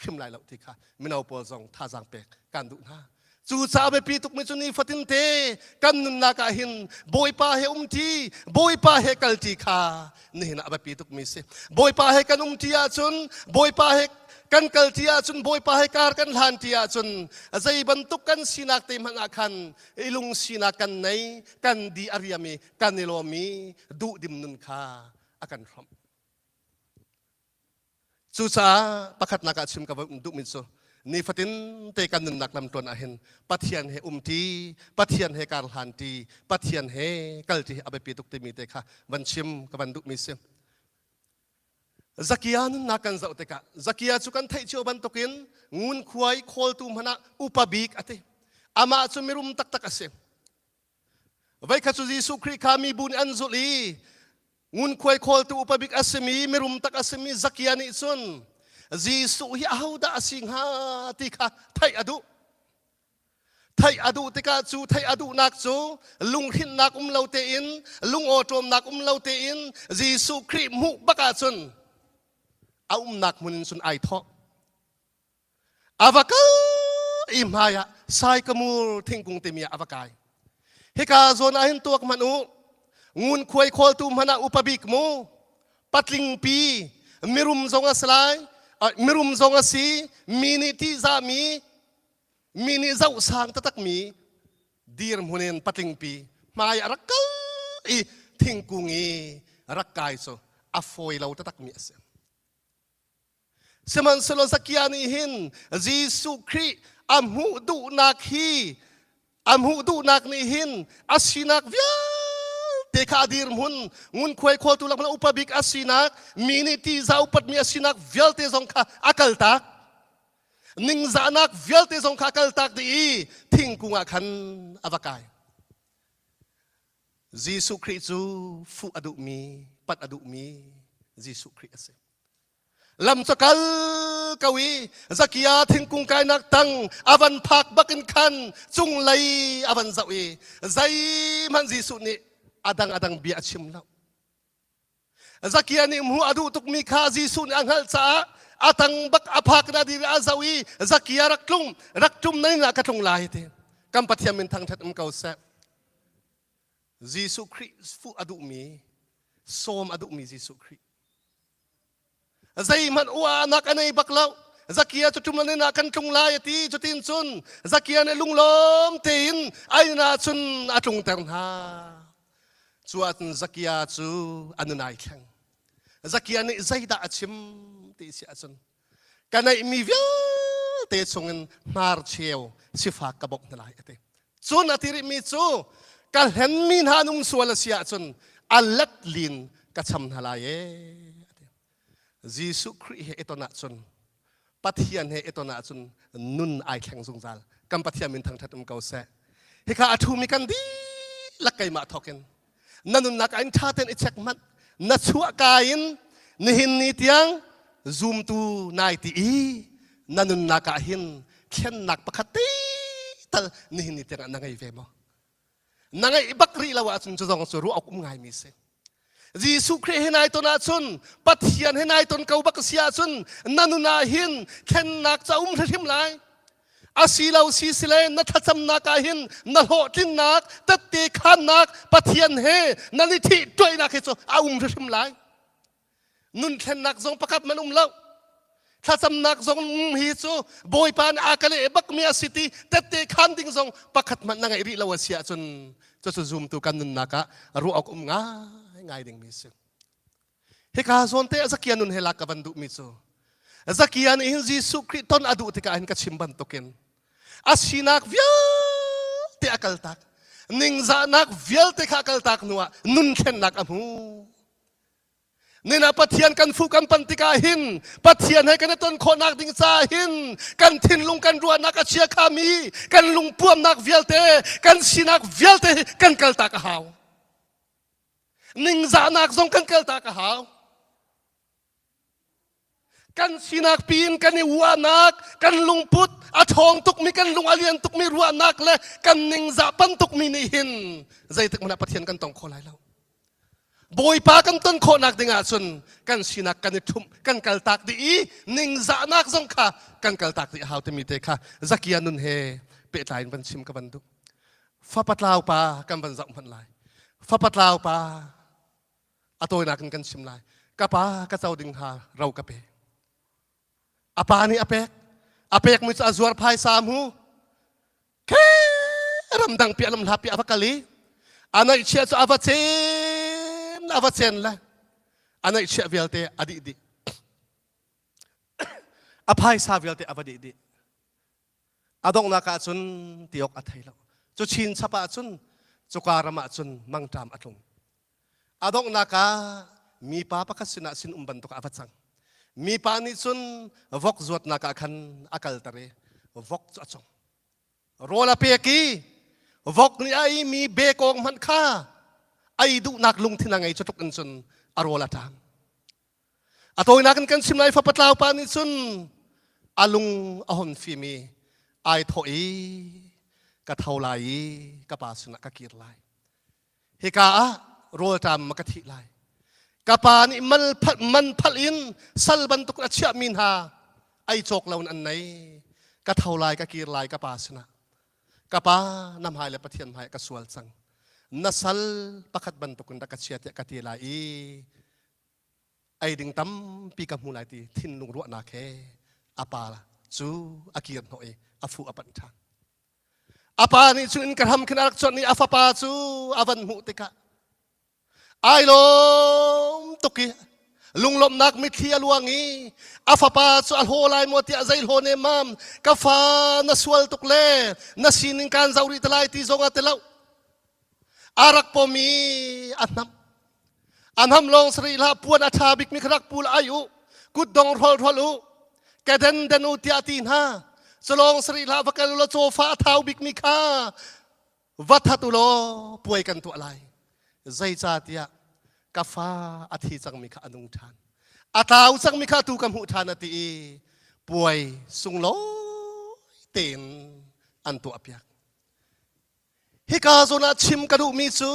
[SPEAKER 13] hrim lai lo ti kha mino pawl zong thazaang pek kan duh hna. Cucaah biapi tukmi cu nifatin te kan nunnak ah hin Bawipa he umṭi, Bawipa he kalṭi kha nihin ah a biapi tukmi si. Bawipa he kan umṭi ahcun, Bawipa he kan kalṭi ahcun, Bawipa he kar kan hlanṭi ahcun zei bantuk kan sinak te hmanh ah khan i lungsinak kan nei, kan di a riam i kan i lawm i duhdim nun kha a kan hrawmh. Cucaah pakhatnak ah chim ka duhmi cu nifatin te kan nunnak lamtluan ah hin Pathian he umṭi, Pathian he kar hlanṭi, Pathian he kalṭi a biapi tuk timi te kha van chim ka van duhmi si. Zakia nunnak kan zoh tikah Zakia cu kan theih cio bantukin ngunkhuai khawltu hmanh ah upa bik a ti. Amah cu mirum taktak a si. Voikhat cu Jesuh Khrih kha mibu nih an zulh i ngunkhuai khawltu upa bik a simi mirum tak a simi Zakia nih cun Jesuh hi ahodah a si hnga ti kha theih a duh. Theih a duh tikah cu theih a duhnak cu lunghrinhnak um lo tein lungawṭawmnak um lo tein Jesuh Khrih hmuh bak ahcun a umnak hmun in cun ai thawh. A va kal i hmai ah saikamur thingkung timi ah a va kai. Hika zawn ah hin tuak hmanh u. Ngunkhuai khawltu hmanh ah upa bik mu. Patlingpi mirum zong a si lai. Mirum zong a si. Mi nih ṭihzahmi, mi nih zoh sang taktakmi dirhmun in patlingpi hmai a rak kal i thingkung i rak kai cu a fawi lo taktakmi a si. Sihmanhsehlaw Zakia nih hin Jesuh Khrih a hmuh duhnak hi a hmuh duhnak nih hin a sinak vialte kha a dirhmun ngunkhuai khawltu lakman upa bik a sinak mi nih tihzah upatmi a sinak vialte zong kha a kaltak ningzahnak vialte zong kha a kaltak dih i thingkung ah khan a va kai Jesuh Khrih cu fuh a duhmi pat a duhmi Jesuh Khrih a si Lam cu kal ko i Zakia thingkung kainak tang a van phak bakin khan cunglei a van zoh i zeihmanh Jesuh nih a dang a dang bia a chim lo. Zakia nih hmuh a duh tukmi kha Jesuh nih a hngalh caah a tang bak a phak na dir a zoh i Zakia rak tlung rak tlum na inn ah ka tlung lai ti. Kan Pathian min thangṭhat um ko seh. Jesuh Khrih fuh a duhmi sawm a duhmi Jesuh Khrih Zeihmanh uahnak a nei bak lo. Zakia cu ṭum in ah kan tlung lai a ti. Cutin cun Zakia nih lunglawm tein a inn ah cun a tlungter hna. Cu ahcun Zakia cu a nun ai thleng. Zakia nih zeidah a chim ti si ahcun ka neihmi vialte chungin hnarcheu sifak ka bawmh hna lai a ti. Cun a ti rihmi cu ka hlenmi hna an um sual a si ahcun a let lin ka cham hna lai ee. Jesuh Khrih he i ton ahcun Pathian he i ton ahcun nun ai thleng zungzal. Kan Pathian min thangṭhat um ko seh. Hika a ṭhumi kan dihlak keimah thawkin na nunnak ah in ṭha tein i check hmanh. Na chuahka in nihin ni tiang zumtu nai ti i na nunnak ah hin thlennak pakhat te tal nihin ni tiang ah na ngei ve maw? Na ngeih bak rih lo ahcun cu zong cu ruah awk um ngaimi si. Jesuh Khrih he nai ton ahcun Pathian he nai ton ko bak si ahcun na nun ah hin thlennak ca um hrimhrim lai. Asilo si sile na thlacamnak ah hin na hlawhtlinnak tette khannak Pathian he nan i thih tuainak hi cu a um hrimhrim lai. Nun thlennak zong pakhat man um lo. Thlacamnak zong hi cu Bawipa nih a ka leh bakmi a si ti tette khan ding zong pakhat hmanh na ngeih rih lo a si ahcun cucu zumtu kan nunnak ah ruah awk um ngai ngai dingmi a si. Hika zawn te Zakia nun he lak ka van duhmi cu Zakia nih hin Jesuh Khrih ton a duh tikah hin ka chim bantukin a sinak vialte a kaltak ningzahnak vialte kha a kaltak hnuah nun thlennak a hmu. Nina Pathian kan fuh kan pan tikah hin Pathian he kan i ton khawhnak ding caah hin kan thinlung kan ruahnak a chia khami kan lungpuamnak vialte kan sinak vialte hi kan kaltak a hau. Ningzahnak zong kan kaltak a hau. Kan sinak piin kan i uahnak, kan lungput a ṭhawng tukmi, kan lung a lian tukmi ruahnak le kan ningzah pan tukmi nih hin zeitik hmanh ah Pathian kan tong kho lai lo. Bawipa kan ton khawhnak ding ahcun kan sinak kan i ṭhumh, kan kaltak dih i ningzahnak zong kha kan kaltak dih a hau timi te kha Zakia nun he pehtlai in van chim ka van duh. Fapa tlau pa kan van zoh hmanh lai. Fapa tlau pa a tawinak in kan chim lai ka pa ka co ding ha ro ka pe a pa nih a pek a pekmi cu a zuar phaisa mu khe ramdang pi lam hla pi a va kal i a neihchiah cu a va cen a va cen le a neihchiah vialte a dih dih a phaisa vialte a va dih dih A donghnak ah cun ti awk a thei lo. Cu chin chap ah cun cuka ram ah cun mangṭam a tlung. A donghnak ah mipa pakhat sinah sin um bantuk ah a va cang. Mipa nih cun vok zuatnak ah khan a kalter i vok cu a cong. Rawl a pek i vok nih a eimi bekawng hmanh kha ei duhnak lungthin a ngei cu tluk in cun a rawl a ṭam. A tawinak in kan chim lai fapa tlau pa nih cun a lung a hon fim i ai thawh i ka tho lai i ka pa sinah ka kir lai. Hika ah rawlṭam ma ka thih lai. Ka pa nih mal phalh, man phalh in sal bantuk a chiahmi hna ei cawk lo in an nei. Ka tho lai ka kir lai ka pa sinah. Ka pa na hmai le Pathian hmai ka sual cang. Na sal pakhat bantukin rak ka chia tiah ka ti lai i ei ding tampi ka hmu lai ti thinlung ruahnak he a pa cu a kir hnawh i a fuh a panh ṭhan. A pa nih cun inn ka hram khin a rak cuanh i a fapa cu a van hmuh tikah ai lawm tuk i lunglawmhnak mitthli a luang i a fapa cu a hlaw lai maw tiah zei hlaw nemmam ka fa na sual tuk le na sining kaan zoh rih te lai ti zong a ti lo a rak pom i a hnamh A hnam lawng sarih hlah puan a ṭha bikmi kha rak pul ai u kutdong hrol hrol u keden den u tiah ti hna culawng sarih hlah va kal u law cawfa a thau bikmi kha va that u law puai kan tuah lai zeicahtiah ka fa a thi cangmi kha a nung ṭhan a tlau cangmi kha tu ka hmuh ṭhan a ti i puai sunglawi tein an tuahpiak Hika zawn ah chim ka duhmi cu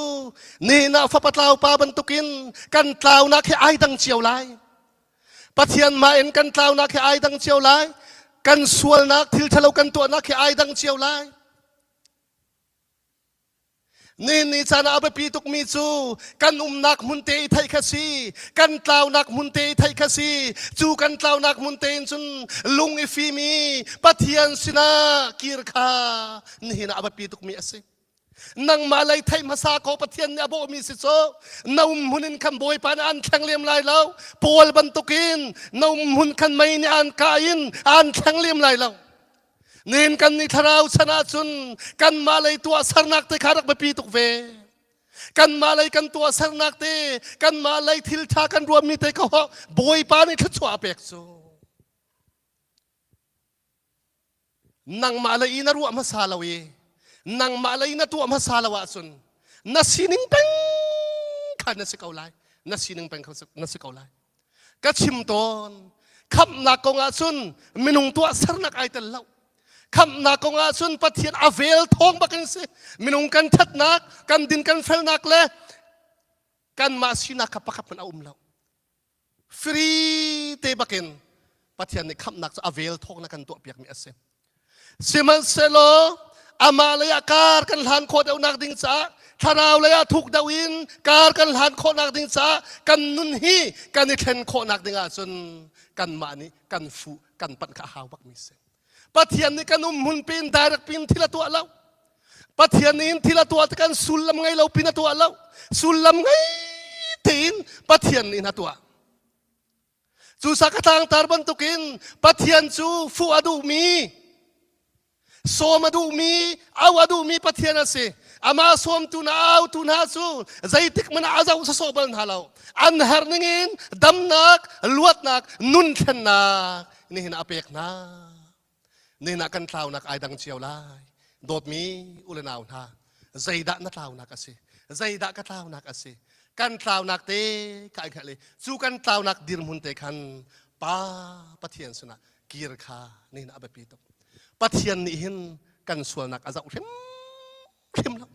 [SPEAKER 13] nihin ah fapa tlau pa bantukin kan tlaunak hi ai dang cio lai. Pathian mah in kan tlaunak hi ai dang cio lai. Kan sualnak thil ṭhalo kan tuahnak hi ai dang cio lai. Nihin ni caan ah a biapi tukmi cu kan umnak hmun te i theih kha si, kan tlaunak hmun te i theih kha si. Cu kan tlaunak hmun te in cun lung i fim i Pathian sinah kir kha nihin ah a biapi tukmi a si nangmah lei theih hmasa ko Pathian nih a bawhmi si cu na um hmun in khan Bawipa nih an thleng lem lai lo Paul bantukin na um hmun khan mei nih an kah in an thleng lem lai lo nihin kan nih thlarau chan ahcun kanmah lei tuah sernak te kha rak biapi tuk ve kanmah lei kan tuah sernak te kanmah lei thil ṭha kan ruahmi te kha Bawipa nih thluachuah a pek cu Nangmah lei i na ruah hmasa lo i nangmah lei na tuah hmasa lo ahcun na sining peng kha na si ko lai. Na sining peng kha na si ko lai. Ka chim tawn khamhnak kong ahcun minung tuah sernak ai tel lo. Khamhnak kong ahcun Pathian a vel thawng bak in si. Minung kan thatnak, kan din kan felnak le kanmah sinak kha pakhat hmanh a um lo. Free te bakin Pathian nih khamhnak cu a vel thawk na kan tuahpiakmi a si. Sihmanhsehlaw amah lei ah kar kan hlan khawh deuhnak ding caah thlarau lei ah thuk deuh in kar kan hlan khawhnak ding caah kan nun hi kan i thlen khawhnak ding ahcun kanmah nih kan fuh kan panh kha a hau bakmi si. Pathian nih kan um hmun pin direct pin thil a tuah lo. Pathian nih thil a tuah kan sullam ngei lo pin a tuah lo. Sullam ngei tein Pathian nih a tuah. Cu sa ka tlangtar bantukin Pathian cu fuh a duhmi, sawm a duhmi, au a duhmi Pathian a si. Amah sawmtu na autu hna cu zeitik hmanh ah a zoh sawsawh bal hna lo. An herh ningin damnak, luatnak, nun thlennak nihin a pek hna. Nihin ah kan tlaunak ai dang cio lai. Dawtmi u le nau hna, zeidah na tlaunak a si? Zeidah ka tlaunak a si? Kan tlaunak te kha ai hngalh i cu kan tlaunak dirhmun te khan Pa Pathian sinah kir kha nihin a biapi tuk. Pathian nih hin kan sualnak a zoh hrimhrim lo.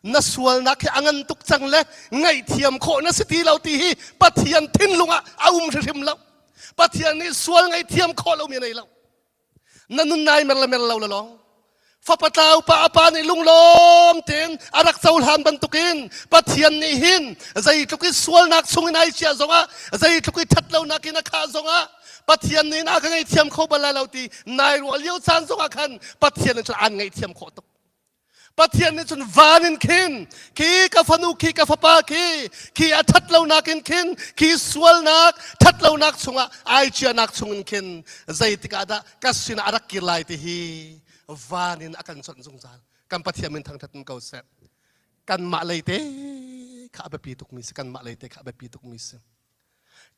[SPEAKER 13] Na sualnak hi a ngan tuk cang le ngaihthiam khawh na si ti lo ti hi Pathian thinlung ah a um hrimhrim lo. Pathian nih sual ngaihthiam khawh lomi a nei lo. Na nun nai mer le mer lo le lawng. Fapa tlau pa a pa nih lunglawm tein a rak cohlan bantukin Pathian nih hin zeitluk i sualnak chungin ai chiah zongah zeitluk i ṭhatlonak in a khah zongah Pathian nih a ka ngaihthiam kho bal lai lo ti nai ruah lio caan zongah khan Pathian nih cun aan ngaihthiam khawh tuk. Pathian nih cun van in khin khi ka fanu khi ka fapa khi khi a ṭhat lonak in khin khi sualnak ṭhat lonak chungah ai chianak chungin khin zeitik ah dah ka sinah a rak kir lai ti hi van in a kan chawnh zungzal. Kan Pathian min thangṭhat in ko seh. Kanmah lei te kha a biapi tukmi si. Kanmah lei te kha a biapi tukmi si.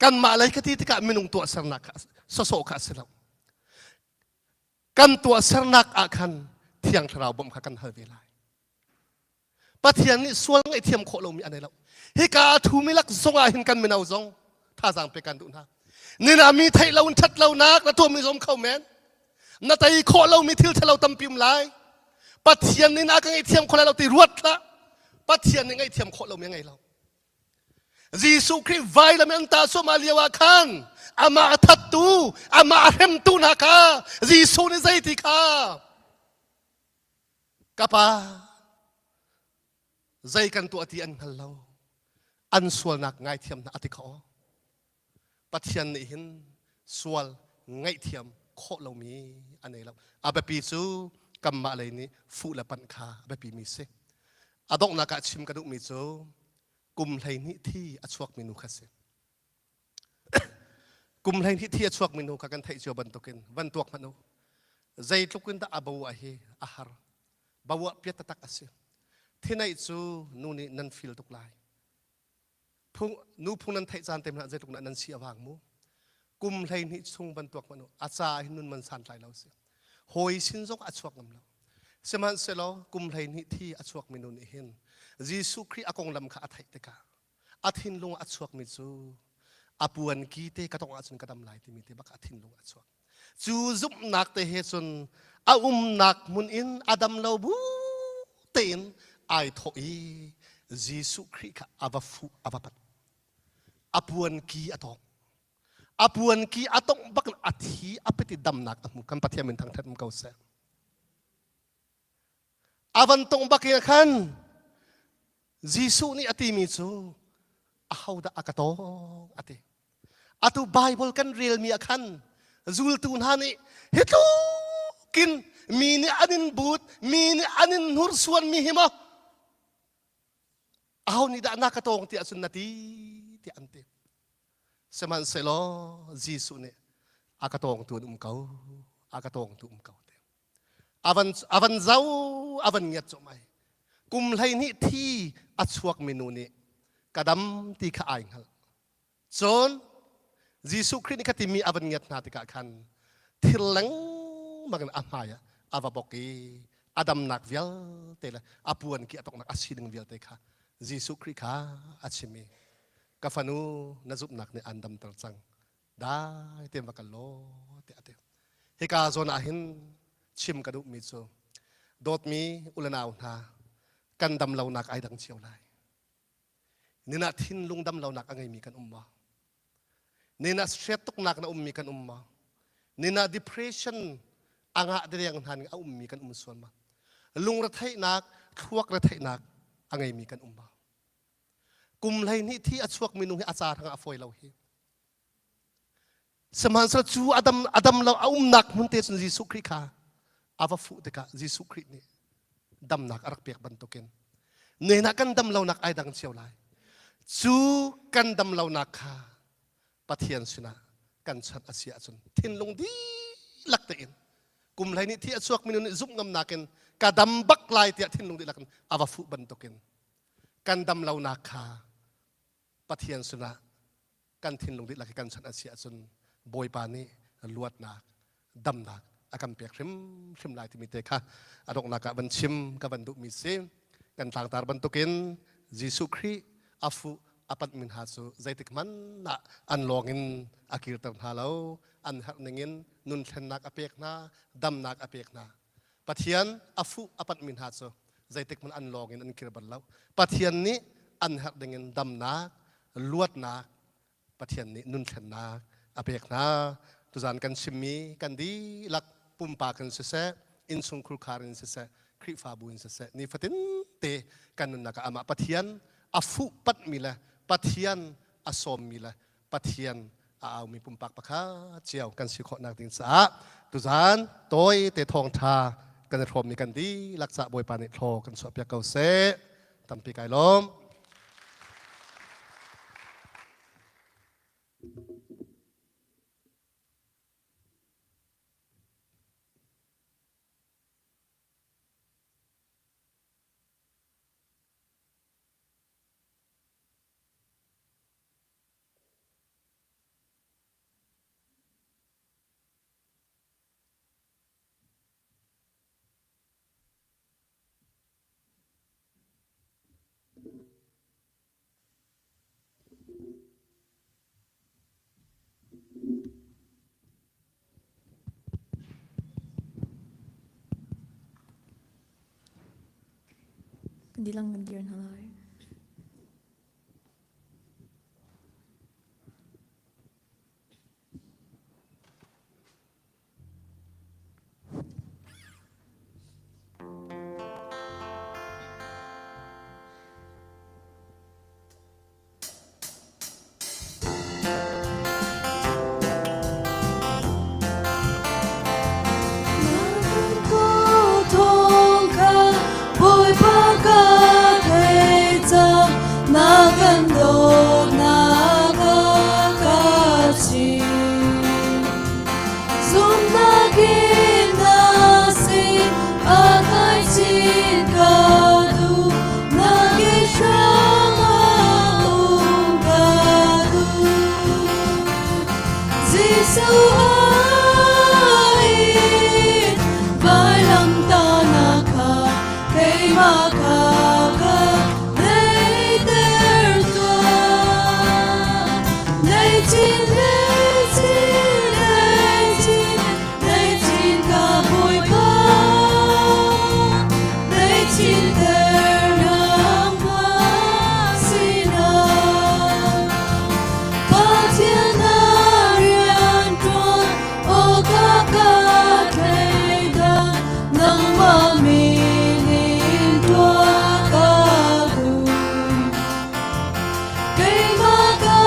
[SPEAKER 13] Kanmah lei ka ti tikah minung tuahsernak kha sawsawh kha a si lo. Kan tuahsernak ah khan Thiang Thlarau bawmh kha kan hal ve lai. Pathian nih sual ngaihthiam khawh lomi a nei lo. Hika a thumi lak zong ah hin kan mino zong thazaang pe kan duh hna. Nina mi theih lo in ṭhat lonak na tuahmi zong kho men. Na tei khawh lomi thil ṭhalo tampi um lai. Pathian nih na ka ngaihthiam khawh lai lo ti ruat hlah. Pathian nih ngaihthiam khawh lomi a ngei lo. Jesuh Khrih vailam an tah suahmah lio ah khan amah a thattu, amah a hremtu hna kha Jesuh nih zeiti kha ka pa zei kan tuah ti an hngal lo an sualnak ngaithiam hna a ti kho Pathian nih hin sual ngaihthiam khawh lomi a nei lo a biapi cu kanmah lei nih fuh le panh kha a biapi mi si a donghnak ah chim ka duhmi cu kum 12 thi a chuakmi nu kha si kum 12 thi a chuakmi nu kha kan theih cio bantukin van tuak hmanh u zeitluk in dah a bo ah hi a har bo ah piat taktak a si thineih cu nu nih nan feel tuk lai phung nu phung nan theih caan te hmanh zeitluk nan si a vang mu kum 12 chung van tuak hmanh u a ca hin nun man san tlai lo si hawi sin zong a chuak ngam lo sihmanhsehlaw kum 12 thi a chuakmi nu nih hin Jesuh Khrih a konglam kha a theih tikah a thinlung a chuakmi cu a puan ki te ka tongh ahcun ka dam lai timi te bak a thinlung a chuak cu zumhnak te he cun a umnak hmun in a dam lo bu tein ai thawh i Jesuh Khrih kha a va fuh a va panh a puan ki a tawng a puan ki a tongh bak a thi a pet i damnak a hmu kan Pathian min thangthat um ko seh A van tongh bak in khan Jesuh nih a timi cu ahodah a ka tawng a ti. Atu Bible kan relmi ah khan zultu hna nih hi tlukin mi nih an in but, mi nih an in hnursuan mi hi maw aho nih dah na ka tawng tiah cun na ti tiah an ti. Sihmanhsehlaw Jesuh nih a ka tawngtu an um ko, a ka tawngtu um ko ti. A van, a van zau, a van ngiat cu mai. Kum 12 thi a chuakmi nu nih ka dam ti kha ai hngalh. Cun Jesuh Khrih nih kha timi a van ngiat hna tikah khan thil lengmang in a hmai ah a va bok i a damnak vialte le a puan ki a toknak a sining vialte kha Jesuh Khrih kha a chim i ka fanu na zumhnak nih aan damter cang dai tein va kal law tiah a ti. Hika zawn ah hin chim ka duhmi cu dawtmi u le nau hna kan dam lonak ai dang cio lai. Nina thinlung dam lonak a ngeimi kan um maw? Nina stress tuknak na ummi kan um maw? Nina depression a ngah diriang hna ning a ummi kan um sual ma? Lungretheihnak, thluak retheihnak a ngeimi kan um ma? Kum 12 thi a chuakmi nu hi a ca hrang a fawi lo hi. Sihmanhsehlaw cu a dam, a dam lo a umnak hmun te cun Jesuh Khrih kha a va fuh tikah Jesuh Khrih nih damnak a rak pek bantukin nena kan dam lonak ai dang cio lai. Cu kan dam lonak kha Pathian sinah kan chanh a si ahcun thinlung dihlak tein kum 12 thi a chuak mi nih zumh ngamnak in ka dam bak lai tiah thinlung dihlak in a va fuh bantukin kan dam lonak kha Pathian sinah kan thinlung dihlak hi kan chanh a si ahcun Bawipa nih luatnak damnak a kan pek hrimhrim lai timi te kha a donghnak ah van chim ka van duhmi si. Kan tlangtar bantukin Jesuh Khrih a fuh a panh min hna cu zeitik hmanh ah an lawng in a kirter hna lo. An herh ningin nun thlennak a pek hna, damnak a pek hna. Pathian a fuh a panh mi hna cu zeitik hmanh an lawng in an kir bal lo. Pathian nih an herh dingin damnak, luatnak, Pathian nih nun thlennak a pek hna. Tuzan kan chimmi kan dihlak pumpak in siseh, innchung khurkhar in siseh, Khrihfabu in siseh, nifatin te kan nunnak ah amah Pathian a fuh patmi le Pathian a sawmmi le Pathian a aumi pumpak pakhat cio kan si khawhnak ding caah tuzan tawi te thawngtha kan i hrawmmi kan dihlak cah Bawipa nih thlaw kan chuahpiak ko seh. Tampi kai lawm.
[SPEAKER 14] Kan dilang kan dir hna lai.
[SPEAKER 4] Bawipa ka thei cang na kan dawtnak a ka chim. Zumhnak in na sin a kai chin ka duh, na ke hrang ah um ka duh. Jesuh ai vailamtahnak kha keimah kha ka theihter tuah. Nei chin, nei chin, nei chin, nei chin ka Bawipa. Nei chin ter nangmah sinah. Pathian na rian ṭuan awka ka thleidan nangmah min in tuah ka duh. Keimah ka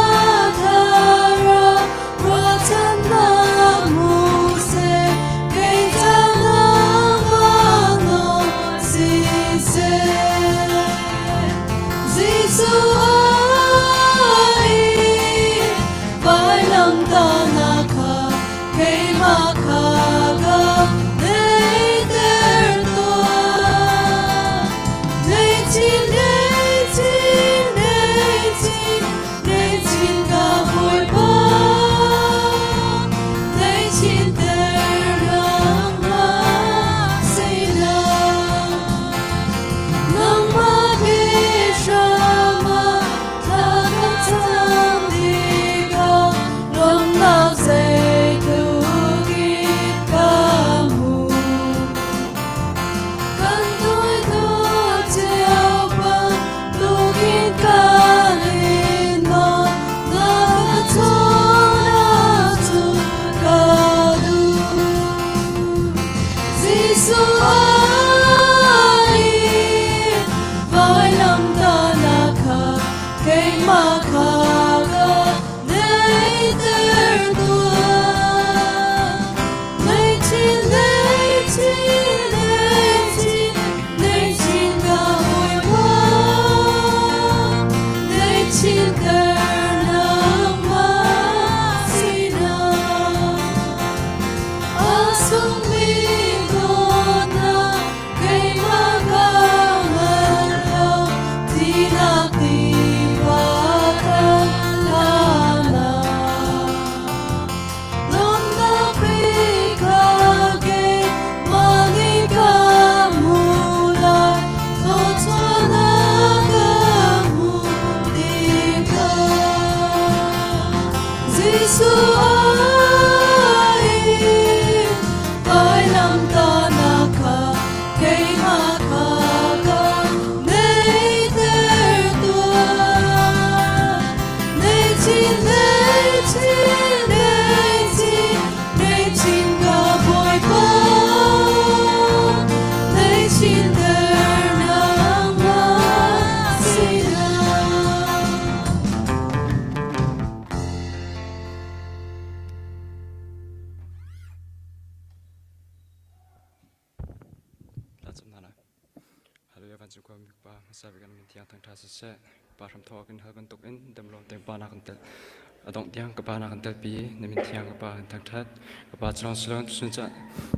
[SPEAKER 4] thlarau ruahchannak hmu seh, kei ca nangmah nawl siseh. Jesuh ai vailamtahnak kha keimah kha ka theihter tuah. Nei chin, nei chin, nei chin, nei chin ka Bawipa. Nei chin ter nangmah sinah. Nangmah ke hrama.
[SPEAKER 15] Kan Pa hmasa bik kan min thiang thangṭha siseh. Pa hramthawk in hal bantuk in damlawm tein Pa na kan tel. A dongh tiang ka Pa na kan telpi. Na min thiang ka Pa kan thangṭhat. Ka Pa culawng silon tuchun ca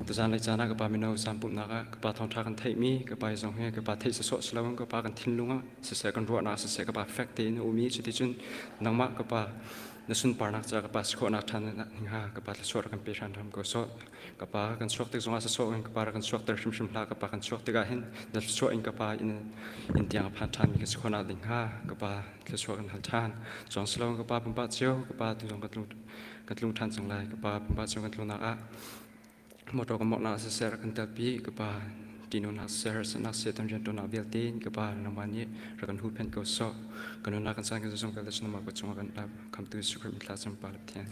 [SPEAKER 15] tuzan lei caan ah ka Pa mino zan pumhnak ah ka Pa thawngṭha kan theihmi ka Pa zong hi ka Pa theih sawsawh si loin ka Pa kan thinlung ah siseh kan ruahnak ah siseh ka Pa fek tein a um i cuticun nangmah ka Pa na sunparnak ca ka Pa si khawhnak ṭhan hnga ka Pa thluachuah rak kan pe hram hram ko sawh. Ka pa kan chuak tik zongah sasawh in ka pa kan chuakter hrimhrim hlah. Ka pa kan chuak tikah hin na thluachuah in ka pa in in tiang a phan ṭhanmi kan si khawhnak ding hnga ka pa thluachuah kan hal ṭhan. Cawng si lo ka pa pumpak cio ka pa tu zong kan tlung kan tlung ṭhan cang lai. Ka pa pumpak cio kan tlungnak ah motor kan mawngh nak siseh rak kan telpi ka pa ṭihnunak siseh harsatnak siseh ton rianṭuannak vialte in ka pa nangmah nih rak kan huhphenh ko sawh. Kan nunnak kan caan kan zung vialte cu nangmah kut cungah kan ap. Khamtu Jesuh Khrih min thla cam pa Pathian.